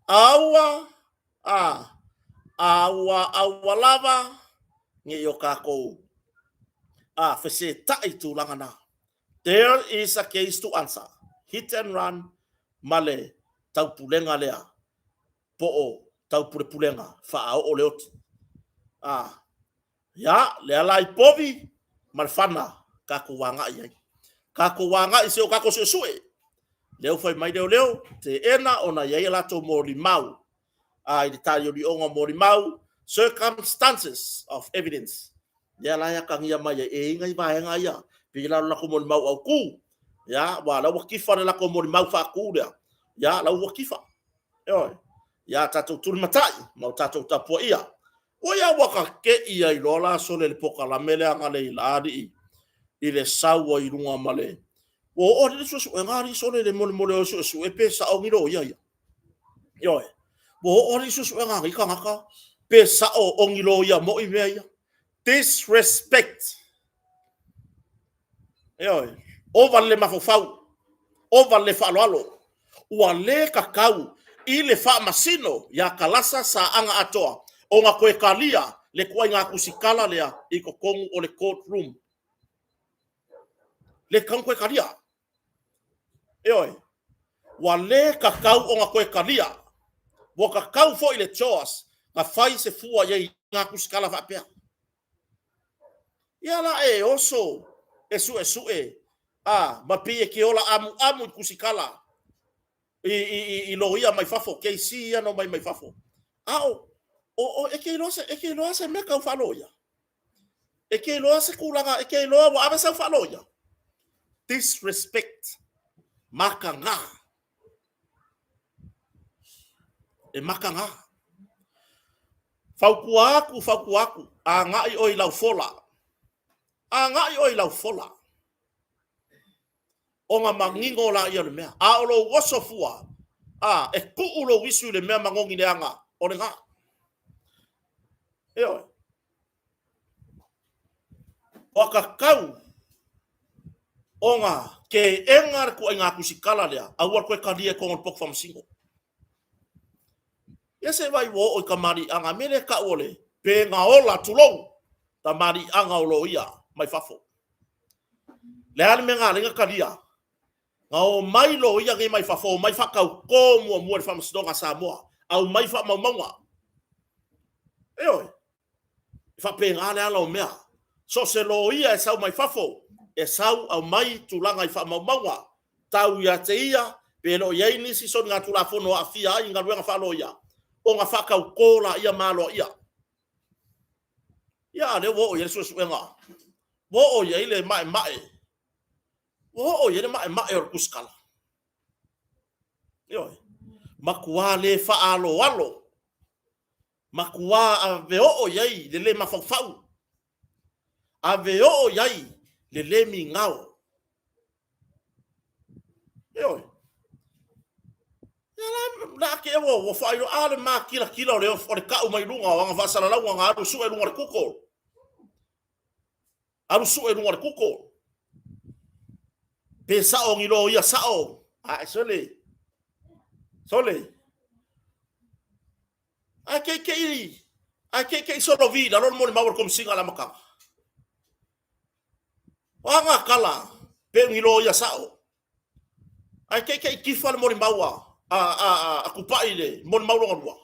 Aua, a, aua, aua lava ne i o tatou a, fesetai i tulaga na. There is a case to answer. Hit and run ma le taupulega lea po o taupulepulega faaoo le oti. A, Ia, lea la i povi ma le fana tatou agai ai. Tatou agai se o tatou suesue. Lea ua fai mai leoleo, teena ona i ai a latou molimau. A i le taaliolioga o molimau, circumstances of evidence. Lea la e atagia mai ai, e i ai nai vaega ia, pei la o le latou molimau autu. Ia, aua la ua tifa le latou molimau faatu lea. Ia, la ua tifa. Ioe. Ia, tatou tulimatai ma o tatou tapuaia. Oi a ua ka te'i ai loa la sole le pokalame lea na leila alii i le sau ai luga ma le ua oo alii le suesuega alii sole le molemole o suesue pe sao ni loia ia. Ioe. Ua oo alii suesuega a nei tagata pe sao o ni loia moi mea ia. Disrespect. Ioe, ova le mafaufau, ova le faaaloalo. Ua le kakau i le faamasino ia Kalasa Saaga Atoa ona toe talia le tuaiga tusitala lea i totonu o le court room. Le tatau ona toe talia. Ioe, ua le tatau ona toe talia. Ua tatau foi i le CHOGM na fai se fua i ai i ngā tusitala faapea. Ia la e oso e suesue a ma pei e te ola amuamu i tusitala i loia mai fafo, KC ia na omai mai fafo. A o, o, o e te iloa se, e te iloa se mea tau faaloia. E te iloa se tulaga, e te iloa ua ave sau faaloia. Disrespect. Mataga. E mataga. Fautua atu, fautua atu, agai oe i lau fola. Agai oe i lau fola. Ona manino laia o le mea. A o lou oso fua, a, e tuu lou isu i le mea manogi leaga, o lena. Ioe. Ua tatau ona teena le tuaiga tusitala lea, aua le toe talia i totonu o le potu faamasino. Ia se vaai ua oo i tamaliiaga, mea lea e tau o le pegaola, tulou, tamaliiaga o loia mai fafo. Le a le mea na ala ai ona talia? Na omai loia nei mai fafo, omai faatauto muamua i le Faamasinoga a Samoa, aumai faamaumauga. Ioe, e faapena le ala o mea. So o se loia e sau mai fafo, e sau aumai tulaga i faamaumauga, tau ia te ia, pe le o i ai nisi soligatulafono o aafia ai i galuega faaloia, ona faatauto laia ma aloaia. Ia, a o lea ua oo i ai le suesuega, ua oo i ai le maemae, ua oo i ai le maemae o le tusitala. Ioe, matua le faaaloalo, matua ave oo i ai le le mafaufau, ave oo i ai le le migao. Ioe. Ia la, la ake ua, ua faailoa, a le makilatila o le, o le tau mai luga o aga faasalalauga na alu sue luga o le Google. Alu sue luga o le Google. Pe sao ni loia sao. Ae sole. Sole. Ae keikei, ae keikei solovi i lalo le molimau a le Komesina i le amataga. O a ngā kala pe ni loia sao. Ae keikei tifa le molimau a, a, a, a, a Tupai i le molimau lona lua.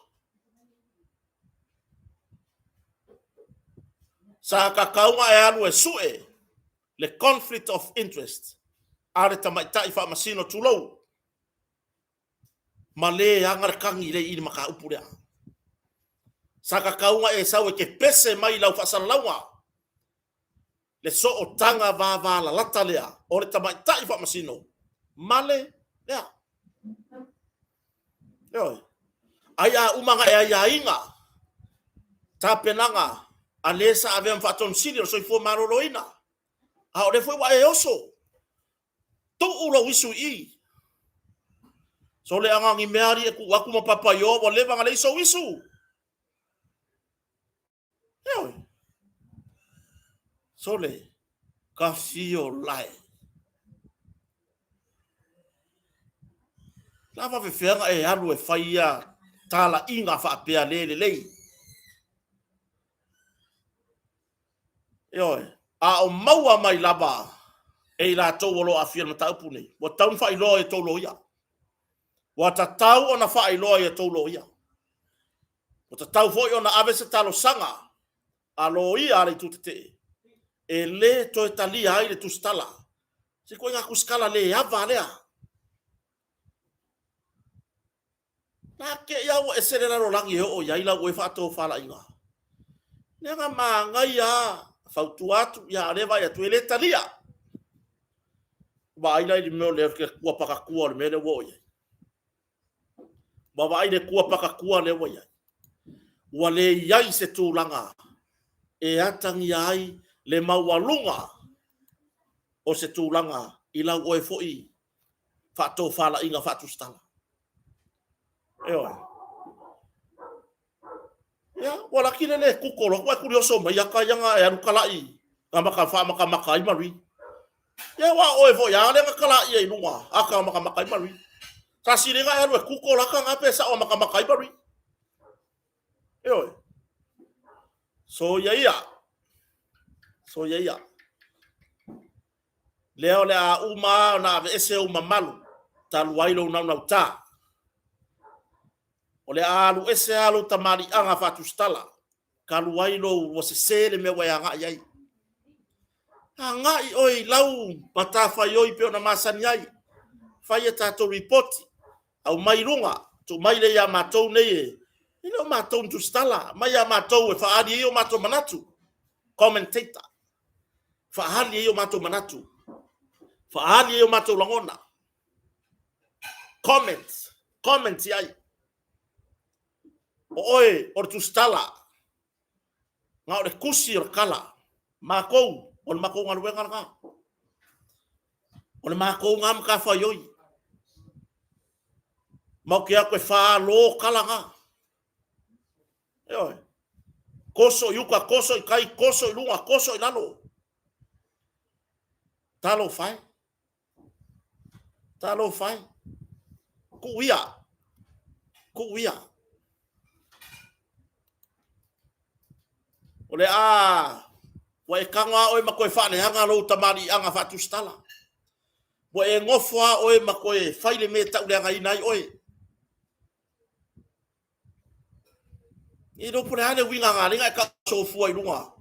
Sa tatau ona e alu e sue le conflict of interest a le tamaitai faamasino tulou ma le aga le tagi lea i le mataupu lea. Sa tatau ona e sau e te pese mai i lau faasalalauga le sootaga vavalalata lea o le tamaitai faamasino ma le lea. Ioe. Ai a uma ona e aiaina tapenaga a le sa avea ma Faatonusili o le Soifua Maloloina, a o lea foi ua e oso, tuu lou isu i i. Sole aga ni mea alii e tuu atu ma papaioa ua leva ona leai sou isu. Ioe. Sole, ka fio lae. La faafefea e alu e fai ia talaiga faapea le lelei. Ioe, a o maua mai lava e i latou o lo o aafia i le mataupu nei, ua tatau ona faailoa i a outou loia. Ua tatau ona faailoa i a outou loia. Ua tatau foi ona ave se talosaga a loia a le itu tetee e le toe talia ai le tusitala. Se ituaiga tusitala le ava lea. Na te i a ua ese le lalolagi e oo i ai lau oe faatofalaiga. Leaga manaia a fautua atu, ia a o lea e vaai atu e le talia. Vaai la i le mea o le tua pakatua o le mea lea ua oo i ai. Ua vaai le tua pakatua lea ua i ai. Ua le i ai se tulaga e atagia ai le maualuga o se tulaga i lau oe foi faatofalaiga faatusitala. Ioe. Ia, ua laki le le kuko loa, ua e kurioso mai aka ia nga e alu kalaʻi nga maka faamakamaka ai Marie. Ia, ua oe foi a le nga kalaʻi ai luga aka makamaka ai Marie. Sa sili nga e alu e kuko laka nga pe sao makamaka ai Marie. Ioe. So ia ia. So ia ia. Lea o le a uma ona aveese ou mamalu, talu ai lou naunauta. O le a alu ese lava lou tamaliiaga faatusitala, talu ai lou ua sese le mea ua e agai ai. Agai oe i lau matafaioi pei ona masani ai. Fai a tatou lipoti, aumai i luga, tuu mai lea ia matou nei e, e le o matou ni tusitala, aumai ia matou e faaali ai o matou manatu, commentator. Faaali ai o matou manatu, faaali ai o matou lagona. Comment, comment i ai. O oe o le tusitala, na o le tusi o le tala. Matou, o le matou galuega lena. O le matou lena matafaioi. Matou te o atu e falo tala na. Ioe. Toso i uka, toso i tai, toso i luga, toso i lalo. Talofa e. Talofa e. Tuu ia. Tuu ia. O le a ua e tago lava oe ma toe faaleaga lou tamaliiaga faatusitala. Ua e nofo lava oe ma toe fai le mea e tauleagaina ai oe. E iloa po o le a le uiga na ala ai ona e tausofua i luga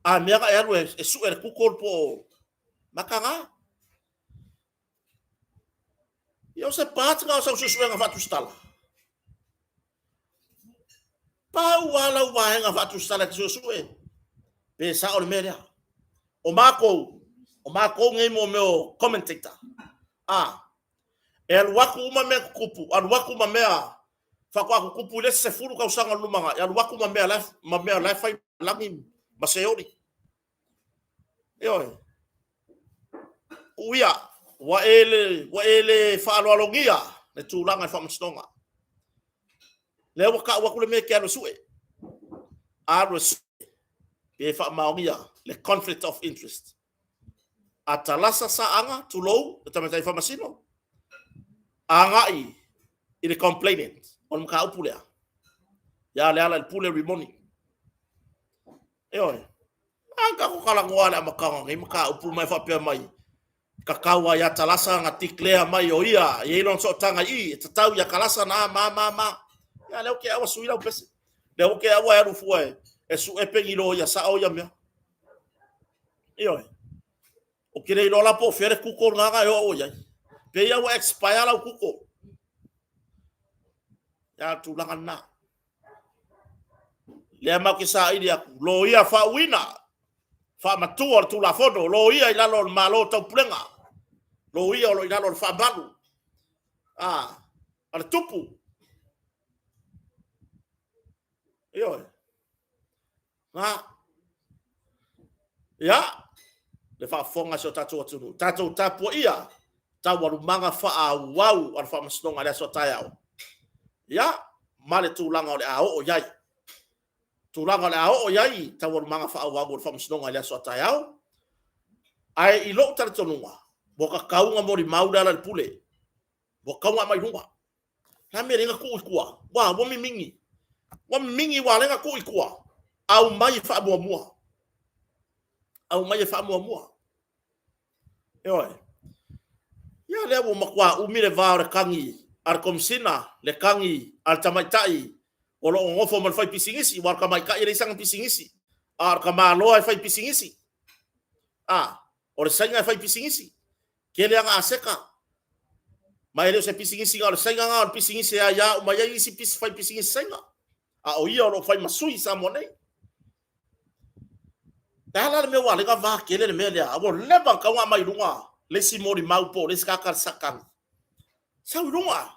a mea na e alu e sue le Google po o maka na. Ia o se part na o sau suesuega faatusitala. Pau lava lau vaega faatusitala e te suesue pe sao le mea lea. O matou, o matou nei mo mea o commentator. A, e alu atu uma mea tutupu, alu atu ma mea faatoa tutupu i le isi 10 tausaga o le lumanai, alu atu ma mea la ma mea la e fai lagi ma Seoli. Ioe. Uia, ua e le, ua e le faaaloalogia le tulaga i le faamasinoga. Lea ua tau atu le mea e te alu e sue. Alu e sue pe faamaonia le conflict of interest. Atalasa Saaga, tulou, le tamaitai faamasino, agai i le complainant o le mataupu lea, ia Lealailepule Rimoni. Ioe. A tatou talanoa i le amataga o nei mataupu ma e faapea mai, tatau lava ia Talasa ona declare mai o ia e i ai lona sootaga i i, e tatau ia Talasa na ma ma ma. Ia lea ua te aua sui lau pese. Lea ua te aua e alu fua e sue pe ni loia sao ia mea. Ioe. Ou te le iloa la po o fea le kuko lena na e oo i ai. Pei ia ua expire lau kuko. Ia tulaga lena. Lea matou te saili atu, loia faauuina, faamatua o le Tulafono, loia i lalo o le Malo o Taupulega, loia o lo o i lalo o le faamalu a, a le tupu. Ioe. Na. Ia, le faafofoga a si o tatou atunuu. Tatou tapuaia taualumaga faaauau a le Faamasinoga i le aso a taeao. Ia, ma le tulaga o le a oo i ai. Tulaga o le a oo i ai taualumaga faaauau o le Faamasinoga i le aso a taeao. Ae i lou talitonuga, ua tatau ona molimau Lealailepule. Ua tatau ona aumai i luga. Le a mea e leai ona tuu i tua? Ua, ua mimigi. Ua mimigi ua leai ona tuu i tua. Aumai e faamuamua. Aumai e faamuamua. Ioe. Ia lea ua matua umi le va o le tagi a le Komesina, le tagi a le tamaitai o lo o nonofo ma le faipisinisi, aua o le tamaitai e leai sana pisinisi, a o le tamaloa e faipisinisi. A, o le Saina e faipisinisi. Tele ana aseta. Ma e le o se pisinisi na o le Saina na, o le pisinisi e aia uma ai isi pisi fai pisinisi Saina. A o ia o lo o fai ma sui i Samoa nei. Le a la le mea ua ala ai ona va tele le mea lea? Ua leva ona tatau ona aumai i luga le isi molimau po o le isi tagata sakani. Sau i luga.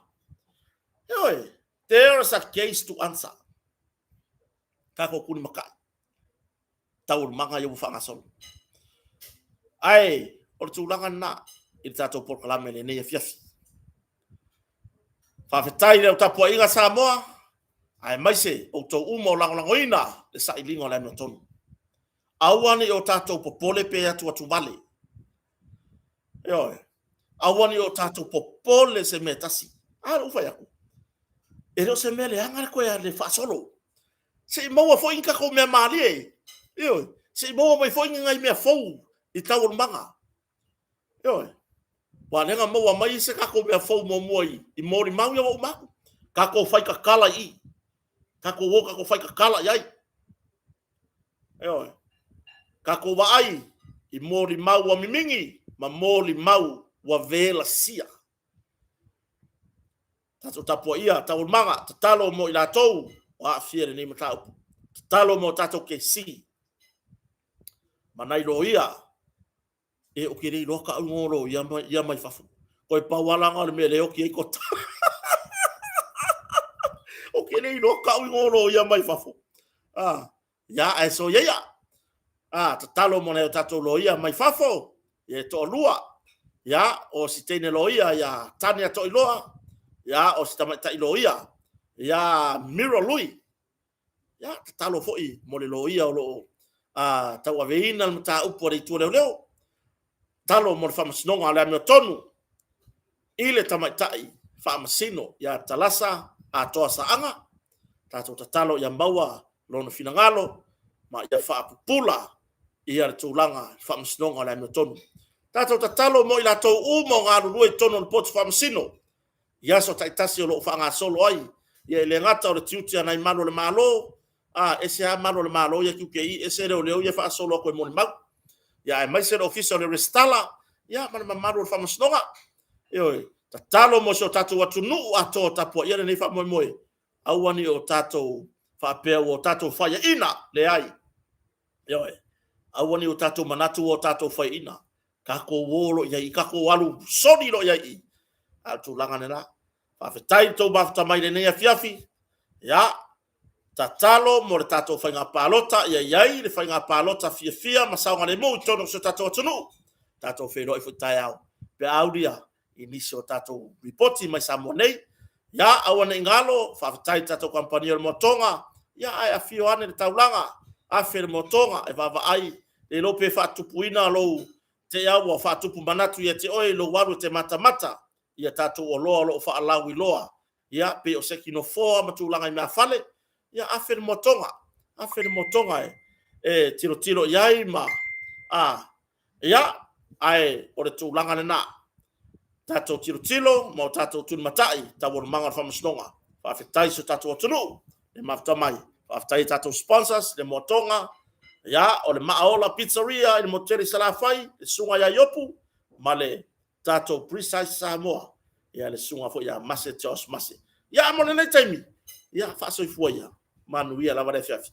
Ioe, there is a case to answer. Tatou tulimatai. Taualumaga ia ua faagasolo. Ae o le tulaga lena i le tatou polokalame i lenei afiafi. Faafetai i lau tapuaiga Samoa. Aemaise outou uma o lagolagoina le sailiga o le amiotonu. Aua ne i o tatou popole pe atuatuvale. Ioe. Aua ne i o tatou popole se mea e tasi. A lea ua fai atu, e le o se mea leaga le toe le faasolo. Se i maua foi ni tatou mea malie. Ioe. Se i maua mai foi ni nai mea fou i taualumaga. Ioe. Aua o lea na maua mai se tatou mea fou muamua i molimau ia ua uma atu. Tatou fai tatala i i. Tatou o tatou fai tatala i ai. Ioe. Tatou vaai i molimau ua mimigi ma molimau ua velasia. Tatou tapuaia taualumaga, tatalo mo i latou ua aafia i lenei mataupu. Tatalo mo tatou kesi ma nai loia. E ou te le iloa tau igoa o loia ia mai fafo. Toe pau lava la o le mea lea e oti ai tota. Ou te le iloa tau igoa o loia mai fafo. Ah, ia, ae soia ia. Ah, tatalo mo nai o tatou loia mai fafo, ia e toalua. Ia, o si teine loia ia Tania Toiloa, ia o si tamaitai loia ia Mira Lui. Ia, tatalo foi mo le loia o lo o tauaveina le mataupu a le Itu o Leoleo. Tatalo mo le faamasinoga o le amiotonu i le tamaitai faamasino ia Talasa Atoa Saaga. Tatou tatalo ia maua lona finagalo ma ia faapupula ia le tulaga i le faamasinoga o le amiotonu. Tatou tatalo mo i latou uma o galulue i totonu o le potu faamasino i aso taitasi o lo o faagasolo ai, ia e le gata o le tiute a nai malu o le Malo, a ese lava malu o le Malo ia tiute i i, ese leoleo ia faasolo atu e molimau. Ia aemaise le Ofisa o le Resitala, ia ma le mamalu o le Faamasinoga. Ioe, tatalo mo si o tatou atunuu atoa o tapuaia lenei faamoemoe, aua ne i o tatou faapea ua o tatou faiaina, leai. Ioe, aua ne i o tatou manatu ua o tatou faiaina. Tatou o loa i ai, tatou alu soli loa i ai i i. A o le tulaga lena. Faafetai i le tou mafuta mai i lenei afiafi. Ia, tatalo mo le tatou faiga palota, ia i ai le faiga palota fiafia ma saogalemu i totonu o si o tatou atunuu. Tatou feiloai foi taeao pe a aulia i nisi o tatou lipoti mai Samoa nei. Ia, aua ne i galo, faafetai i le tatou kamupani o le Moatoga, ia ae afio ane le taulaga, afe le Moatoga e vaavaai, le iloa pe faatupuina lou te au ua faatupu manatu ia te oe i lou alu e te matamata i a tatou oloa o lo o faalauiloa, ia, pei o seki nofoa ma tulaga i meafale, ia afe le Moatoga, afe le Moatoga e tilotilo i ai ma, a, Ia, ae o le tulaga lena. Tatou tilotilo ma o tatou tulimatai taualumaga o le faamasinoga. Faafetai i si o tatou atunuu le mafuta mai. Faafetai i tatou sponsors, le Moatoga, ia, o le Maaola Pizzeria i le motu tele i Salafai, le Susuga ia Iopu ma le tatou Precise Samoa, ia le susuga foi ia Mase Josh Mase. Ia, mo lenei taimi, ia faasoifua ia. Manuia lava le afiafi.